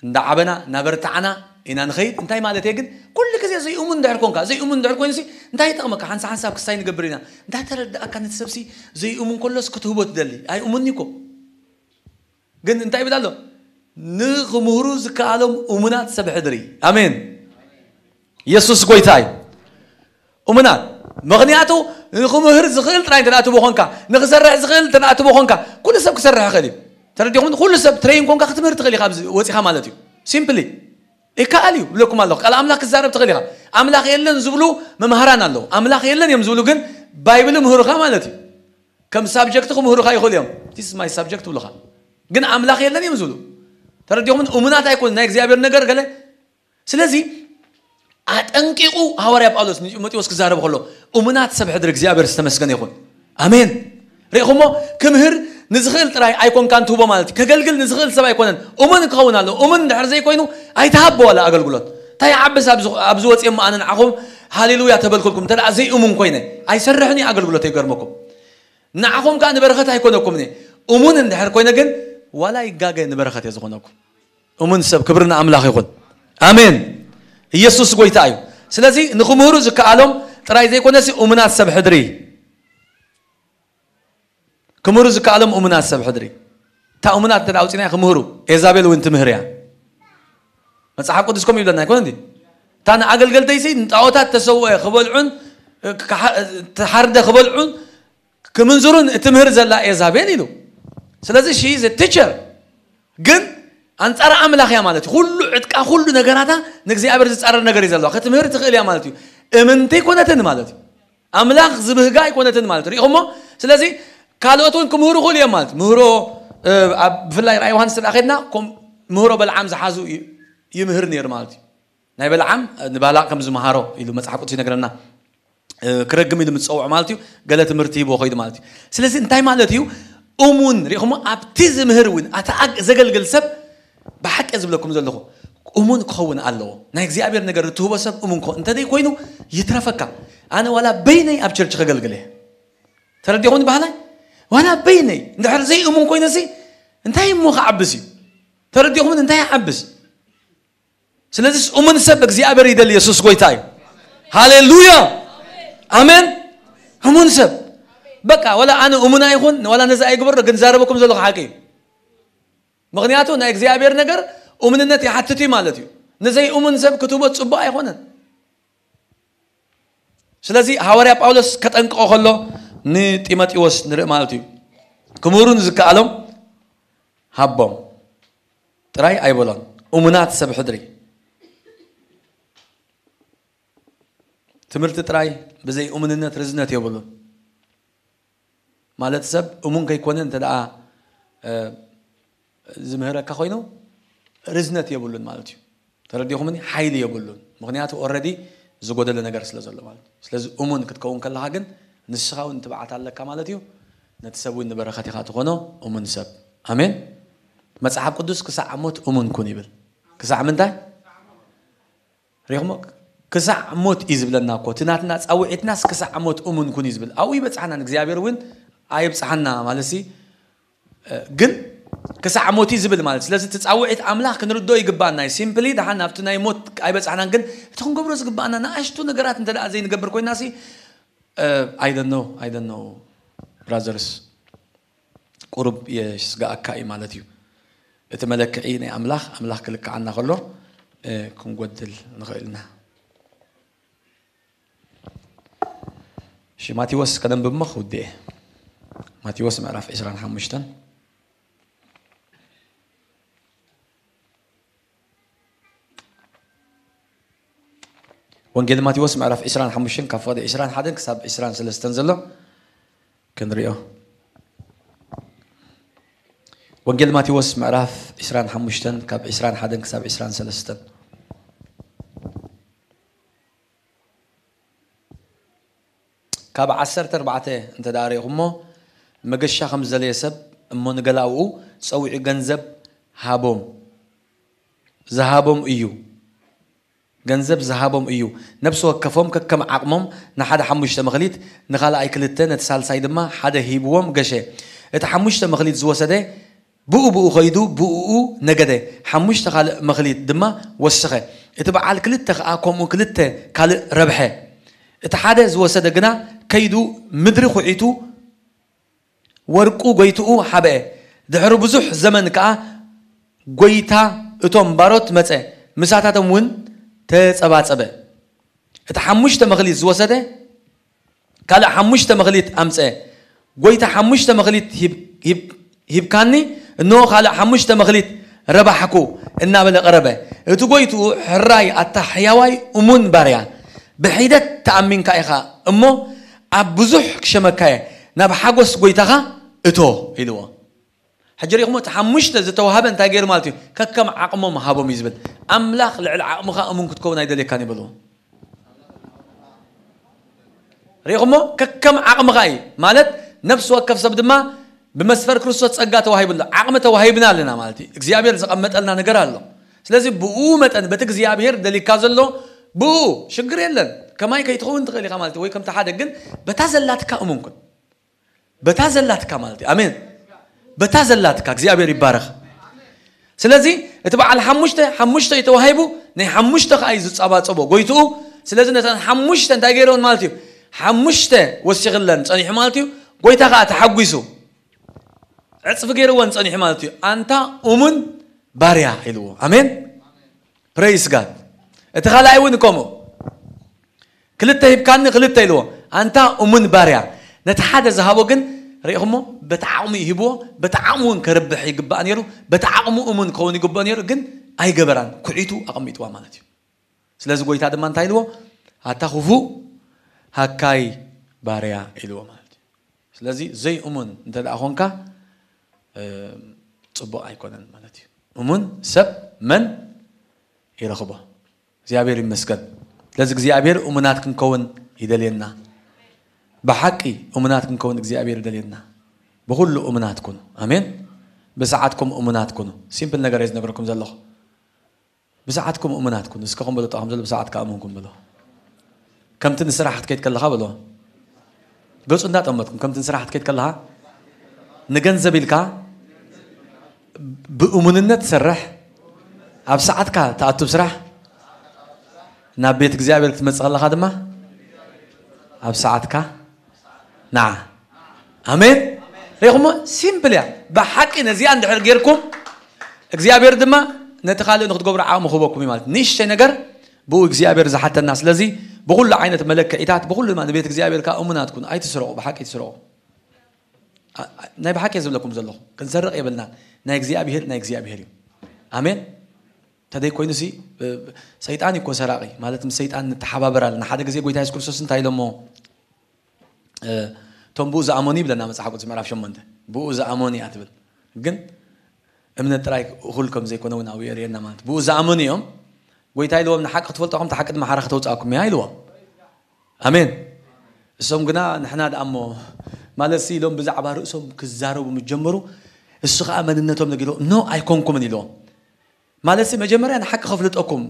እንዳዓበና፣ እናበርታዕና፣ ኢና ንኸይድ። እንታይ ማለት እየ ግን? ኩሉ ግዜ ዘይእሙን እንድሕር ኮንካ፣ ዘይእሙን እንድሕር ኮይኑሲ እንታይ ይጠቕመካ? ሓንሳ ሓንሳብ ክስታይ ንገብር ኢና። እንታይ ተረዳእካ? ነቲ ሰብሲ ዘይእሙን ከሎስ ክትህቦ ትደሊ። ኣይእሙን እኮ። ግን እንታይ ይብል ኣሎ? ንኽምህሩ ዝከኣሎም እሙናት ሰብ ሕድሪ። ኣሜን። የሱስ ጎይታ እዩ። እሙናት። ምኽንያቱ ንኽምህር ዝኽእል ጥራይ እንተ ደኣ ትቦ ኾንካ፣ ንኽሰርሕ ዝኽእል እንተ ደኣ ትቦ ኾንካ፣ ኩሉ ሰብ ክሰርሕ ይኽእል እዩ። ተረዲኹም? ኩሉ ሰብ ትሬን ኮንካ ክትምህር ትኽእል ኢኻ፣ ኣብዚ ወጺኻ ማለት እዩ። ሲምፕሊ። ይከኣል እዩ ብለኩም ኣለኹ። ቃል ኣምላኽ ክዛረብ ትኽእል ኢኻ። ኣምላኽ የለን ዝብሉ መምሃራን ኣለዉ። ኣምላኽ የለን እዮም ዝብሉ ግን ባይብል ምህሩኻ ማለት እዩ። ከም ሳብጀክት ክምህሩኻ ይኽእሉ እዮም። This is my subject ብሉኻ። ግን ኣምላኽ የለን እዮም ዝብሉ። ተረዲኹምን? እሙናት ኣይኮኑን። ናይ እግዚኣብሔር ነገር ገለ። ስለዚ ኣጠንቂቑ ሃዋርያ ጳውሎስ ንጢሞቴዎስ ክዛረብ ከሎ እሙናት ሰብ ሕድሪ እግዚኣብሔር ዝተመስገነ ይኹን። ኣሜን። ርኢኹሞ? ክምህር ንዝኽእል ጥራይ ኣይኮንካን ትህቦ ማለት እዩ። ከገልግል ንዝኽእል ሰብ ኣይኮነን። እሙን ክኸውን ኣለዎ። እሙን እንድሕር ዘይኮይኑ ኣይትሃቦ ዋላ ኣገልግሎት። እንታይ ይዓብስ ኣብዚ ኣብዚ ወፅየ እሞ ኣነ ንዓኹም ሃሌሉያ ተበልኩልኩም። እንተ ደኣ ዘይእሙን ኮይነ ኣይሰርሕን እዩ ኣገልግሎት ይገርመኩም። ንዓኹም ከኣ ንበረኸት ኣይኮነኩምን እየ። እሙን እንድሕር ኮይነ ግን ዋላ ይጋገ ንበረኸት እየ ዝኾነኩም። እሙን ሰብ ክብሪ ንኣምላኽ ይኹን። ኣሜን። ኢየሱስ ጎይታ እዩ። ስለዚ ንኽምህሩ ዝከኣሎም ጥራይ ዘይኮነሲ እሙናት ሰብ ሕድሪ ክምህሩ ዝከኣሎም እሙናት ሰብ ሕድሪ። እታ እሙናት እንተ ኣውፂና ክምህሩ ኤዛቤል እውን ትምህር እያ። መፅሓፍ ቅዱስ ከምኡ ይብለና ኣይኮነ እንዲ? እታ ንኣገልገልተይሲ ንጣዖታት ተሰውአ ክበልዑን ክሓ- ተሓርደ ክበልዑን ክምንዝሩን እትምህር ዘላ ኤዛቤል ኢሉ። ስለዚ she is a teacher ግን ኣንጻር ኣምላኽ እያ ማለት እዩ። ኩሉ ዕጥቃ ኩሉ ነገራታ ንእግዚኣብሔር ዝጻረር ነገር እዩ ዘለዋ። ክትምህር ትኽእል እያ ማለት እዩ። እምንቲ ኣይኮነትን ማለት እዩ። ኣምላኽ ዝብህጋ ኣይኮነትን ማለት እዩ። ሪኢኹሞ? ስለዚ ካልኦት እውን ክምህሩ ይኽእሉ እዮም ማለት እዩ። ምህሮ እ፣ ኣብ ብፍላይ ራእይ ዮሃንስ እንዳ ኸድና ከም ምህሮ በልዓም ዝሓዙ ይ- ይምህር ነይሩ ማለት እዩ። ናይ በልዓም ንባላቅ ከም ዝመሃሮ ኢሉ መጽሓፍ ቅዱስ ይነግረና። እ፣ ክረግም ኢሉ ምስ ጸውዖ ማለት እዩ። ገለ ትምህርቲ ሂቦ ከይዱ ማለት እዩ። ስለዚ እንታይ ማለት እዩ? እሙን ሪኢኹሞ ኣብቲ ዝምህር እውን ኣቲ ኣግ- ዘገልግል ሰብ ብሓቂ ዝብለኩም ዘለኹ እሙን ክኸውን ኣለዎ። ናይ እግዚኣብሔር ነገር እትህቦ ሰብ እሙን ክኸውን እንተደይ ኮይኑ ይትረፈካ። ኣነ ዋላ በይነይ ኣብ ቸርች ከገልግል እየ። ተረዲኹም ባህላይ ዋላ በይነይ እንድሕር ዘይእሙን ኮይነሲ እንታይ እሞ ክዓብስ እዩ? ተረዲኹምን እንታይ ይዓብስ? ስለዚስ እሙን ሰብ እግዚኣብሔር ይደሊ። የሱስ ጎይታ እዩ። ሃሌሉያ ኣሜን። እሙን ሰብ በቃ ዋላ ኣነ እሙን ኣይኹን ዋላ ነዚ ኣይግበሮ ግን ዛረበኩም ዘለኹ ሓቂ እዩ። ምኽንያቱ ናይ እግዚኣብሔር ነገር እሙንነት ይሓትት እዩ ማለት እዩ። ንዘይእሙን ሰብ ክትህቦ ፅቡቅ ኣይኮነን። ስለዚ ሃዋርያ ጳውሎስ ከጠንቅቆ ከሎ ንጢሞቴዎስ ንርኢ ማለት እዩ። ክምህሩ ንዝከኣሎም ሃቦም ጥራይ ኣይበሎን። እሙናት ሰብ ሕድሪ ትምህርቲ ጥራይ ብዘይ እሙንነት ርዝነት የብሉን። ማለት ሰብ እሙን ከይኮነ እንተ ደኣ እ፣ ዝምህረካ ኮይኑ ርዝነት የብሉን ማለት እዩ። ተረዲኹምኒ? ሓይሊ የብሉን። ምኽንያቱ ኦረዲ ዝጎደለ ነገር ስለ ዘሎ ማለት እዩ። ስለዚ እሙን ክትከውን ከለኻ ግን ንስኻ እውን ትብዓት ኣለካ ማለት እዩ። ነቲ ሰብ እውን ንበረኸት ኢኻ ትኾኖ። እሙን ሰብ። ኣሜን። መጽሓፍ ቅዱስ ክሳዕ ሞት እሙን ኩን ይብል። ክሳዕ ምንታይ? ሪኹሞ? ክሳዕ ሞት እዩ ዝብለና እኮ እቲ ናትና ፃውዒትናስ ክሳዕ ሞት እሙን ኩን እዩ ዝብል። ኣብኡ ይበፅሓና እግዚኣብሔር እውን ኣይብፅሓና ማለት ሲ ግን ክሳዕ ሞት እዩ ዝብል ማለት። ስለዚ እቲ ፃውዒት ኣምላኽ ክንርድኦ ይግባኣና እዩ። ሲምፕሊ ደሓን ናብቲ ናይ ሞት ኣይበፃሕናን፣ ግን እቲ ክንገብሮ ዝግባኣና ንኣሽቱ ነገራት እንተ ደኣ ዘይንገብር ኮይና ሲ ኣይደኖ ኣይደኖ ብራዘርስ ቁሩብ የስግኣካ እዩ ማለት እዩ። እቲ መለክዒ ናይ ኣምላኽ ኣምላኽ ክልክዓና ከሎ ክንጎድል ንኽእል ኢና። እሺ ማቴዎስ ከነንብብ እሞ ክውድእ እየ። ማቴዎስ ምዕራፍ ዕስራን ሓሙሽተን። ወንጌል ማቴዎስ ምዕራፍ ዕስራን ሓሙሽተን ካብ ፍቕዲ ዕስራን ሓደን ክሳብ ዕስራን ሰለስተን ዘሎ ክንሪኦ። ወንጌል ማቴዎስ ምዕራፍ ዕስራን ሓሙሽተን ካብ ዕስራን ሓደን ክሳብ ዕስራን ሰለስተን። ካብ ዓሰርተ ኣርባዕተ እንተ ደኣ ርኢኹሞ፣ መገሻ ከም ዝደለየ ሰብ እሞ ንገለ ኣብኡ ጸዊዑ ገንዘብ ሃቦም፣ ዝሃቦም እዩ። ገንዘብ ዝሃቦም እዩ። ነፍሲ ወከፎም ከከም ዓቕሞም ንሓደ ሓሙሽተ መኽሊት፣ ንኻልኣይ ክልተ፣ ነቲ ሳልሳይ ድማ ሓደ ሂብዎም ገሸ። እቲ ሓሙሽተ መኽሊት ዝወሰደ ብኡ ብኡ ኸይዱ ብእኡ ነገደ፣ ሓሙሽተ ካልእ መኽሊት ድማ ወሰኸ። እቲ በዓል ክልተ ኸኣ ከምኡ ክልተ ካልእ ረብሐ። እቲ ሓደ ዝወሰደ ግና ከይዱ ምድሪ ኹዒቱ ወርቁ ጎይትኡ ሓብአ። ድሕሪ ብዙሕ ዘመን ከኣ ጎይታ እቶም ባሮት መጸ፣ ምሳታቶም እውን ተጸባጸበ። እቲ ሓሙሽተ መኽሊት ዝወሰደ ካልእ ሓሙሽተ መኽሊት ኣምጸ። ጎይታ ሓሙሽተ መኽሊት ሂብ- ሂብ- ሂብካኒ፣ እንሆ ካልእ ሓሙሽተ መኽሊት ረባሕኩ እናበለ ቀረበ። እቲ ጎይትኡ ሕራይ ኣታ ሕያዋይ እሙን ባርያ፣ ብሒደት ተኣሚንካ ኢኻ እሞ ኣብ ብዙሕ ክሸመካየ ናብ ሓጎስ ጎይታኻ እቶ ኢልዎ። ሕጂ ሪኢኹሞ እቲ ሓሙሽተ ዝተዋሃበ እንታይ ገይሩ ማለት እዩ? ከከም ዓቕሞም ሃቦም እዩ ዝብል። ኣምላኽ ልዕሊ ዓቕምኻ እሙን ክትከውን ኣይደልየካን ይበልዎ። ሪኢኹሞ ከከም ዓቕምኻ እዩ ማለት ነፍሲ ወከፍ ሰብ ድማ ብመስፈር ክርስቶስ ጸጋ ተዋሂቡ ኣሎ። ዓቕሚ ተዋሂብና ኣለና ማለት እዩ። እግዚኣብሔር ዘቐመጠልና ነገር ኣሎ። ስለዚ ብኡ መጠን በቲ እግዚኣብሔር ደሊካ ዘሎ ብኡ ሽግር የለን። ከማይ ከይትኸውን ትኽእል ኢኻ ማለት እዩ። ወይ ከምቲ ሓደ ግን በታ ዘላትካ እሙን ኩን። በታ ዘላትካ ማለት እዩ። ኣሜን። በታ ዘላትካ እግዚኣብሔር ይባረኽ። ስለዚ እቲ በዓል ሓሙሽተ ሓሙሽተ እዩ ተዋሂቡ፣ ናይ ሓሙሽተ ከዓ እዩ ዝጸባጸቦ ጎይትኡ። ስለዚ ነተን ሓሙሽተ እንታይ ገይረውን ማለት እዩ? ሓሙሽተ ወሲኽለን ጸኒሑ ማለት እዩ። ጎይታ ከዓ ተሓጒሱ ዕጽፊ ገይርወን ጸኒሑ ማለት እዩ። ኣንታ እሙን ባርያ ኢልዎ። ኣሜን። ፕሬይስ ጋድ። እቲ ካልኣይ እውን ከምኡ ክልተ ሂብካኒ ክልተ ኢልዎ። ኣንታ እሙን ባርያ ነቲ ሓደ ዝሃቦ ግን ርኢኹሞ በቲ ዓቕሙ ይህብዎ። በቲ ዓቕሙ እውን ከርብሕ ይግባእ ነይሩ። በቲ ዓቕሙ እሙን ክኸውን ይግብኦ ነይሩ ግን ኣይገበራን። ኩዒቱ ኣቐሚጥዋ ማለት እዩ። ስለዚ ጎይታ ድማ እንታይ ኢልዎ? ኣታ ክፉእ ሃካይ ባርያ ኢልዎ ማለት እዩ። ስለዚ ዘይእሙን እንተ ደኣ ኾንካ ጽቡቕ ኣይኮነን ማለት እዩ። እሙን ሰብ መን ይረኽቦ? እግዚኣብሔር ይመስገን። ስለዚ እግዚኣብሔር እሙናት ክንከውን ይደልየና። ብሓቂ እሙናት ክንከውን እግዚኣብሔር ይደልየና። ብኩሉ እሙናት ኩኑ። ኣሜን። ብሰዓትኩም እሙናት ኩኑ። ሲምፕል ነገር እየ ዝነግረኩም ዘለኹ። ብሰዓትኩም እሙናት ኩኑ። እስከ ከም በሎ ጣኹም ዘሎ ብሰዓትካ እሙን ኩን በሎ። ከምቲ ንስራሕ ክትከይድ ከለኻ በሎ። ገጹ እንዳጠመትኩም ከምቲ ንስራሕ ክትከይድ ከለኻ ንገንዘብ ኢልካ ብእሙንነት ትሰርሕ፣ ኣብ ሰዓትካ ትኣቱ ስራሕ፣ ናብ ቤት እግዚኣብሔር ክትመጽእ ከለኻ ድማ ኣብ ሰዓትካ ንዓ። ኣሜን። ሪኹሞ ሲምፕል እያ። ብሓቂ ነዚኣ እንድሕር ጌርኩም እግዚኣብሔር ድማ ነቲ ካልእ ንክትገብሩ ዓቕሚ ክህበኩም እዩ ማለት ንእሽተይ ነገር ብኡ እግዚኣብሔር ዝሓተና። ስለዚ ብኩሉ ዓይነት መለክዒታት ብኩሉ ድማ ንቤት እግዚኣብሔር ከዓ እሙናት ኩኑ። ኣይትስረቑ፣ ብሓቂ ኣይትስረቑ። ናይ ብሓቂ ዝብለኩም ዘለኹ ክንሰርቕ የብልናን። ናይ እግዚኣብሔር ናይ እግዚኣብሔር እዩ። ኣሜን። ተደይ ኮይኑ ሲ ሰይጣን እኮ ሰራቂ ማለት ምስ ሰይጣን ንተሓባበር ኣለና። ሓደ ግዜ ጎይታ የሱስ ክርስቶስ እንታይ ኢሎሞ? እቶም ብኡ ዝኣመኑ ይብለና መጽሓፍ ቅዱስ ምዕራፍ ሸሞንተ። ብኡ ዝኣመኑ እያ ትብል። ግን እምነት ጥራይ እኹል ከም ዘይኮነ እውን ኣብኡ የርእየና ማለት ብኡ ዝኣመኑ እዮም። ጎይታ ኢልዎም ንሓቂ ክትፈልጡ ኹም ሓቂ ድማ ሓራ ከተውፅኣኩም እያ ኢልዎም። ኣሜን። እሶም ግና ንሕና ደኣ እሞ ማለት ኢሎም ብዛዕባ ርእሶም ክዛረቡ ምስ ጀመሩ እሱ ከዓ መንነቶም ነጊርዎም ኖ ኣይኮንኩምን ኢልዎም። ማለት መጀመርያ ንሓቂ ከፍልጠኩም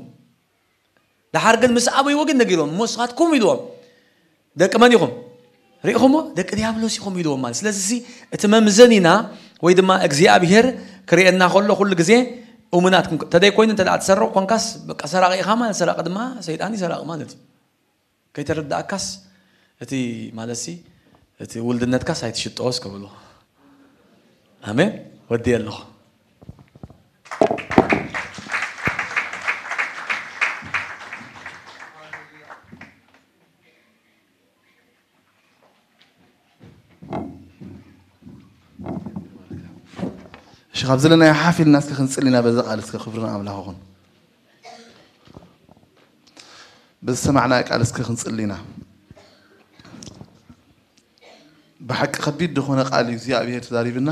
ደሓር ግን ምስ ኣበይዎ ግን ነጊርዎም እሞ ንስኻትኩም ኢልዎም ደቂ መን ኢኹም? ሪኢኹሞ ደቂ ዲያብሎስ ኢኹም ኢልዎም ማለት ስለዚ እቲ መምዘኒና ወይ ድማ እግዚኣብሄር ክርእየና ከሎ ኩሉ ግዜ እሙናት ተደይ ኮይኑ እንተ ትሰርቕ ኮንካስ በቃ ሰራቂ ኢኻ ማለት ሰራቂ ድማ ሰይጣን እዩ ሰራቂ ማለት እዩ። ከይተረዳእካስ እቲ ማለትሲ እቲ ውልድነትካስ ኣይትሽጦ እስከ በሎ። ኣሜን። ወዲ ኣለኹ። እሺ ካብ ዘለናዮ ሓፍ ኢልና እስከ ክንጽል ኢና በዛ ቃል እስከ ክብሪ ንኣምላኽ ይኹን። በዝሰማዕናዮ ቃል እስከ ክንጽል ኢና። ብሓቂ ከቢድ ዝኾነ ቃል እዩ እግዚኣብሔር ተዛሪብና።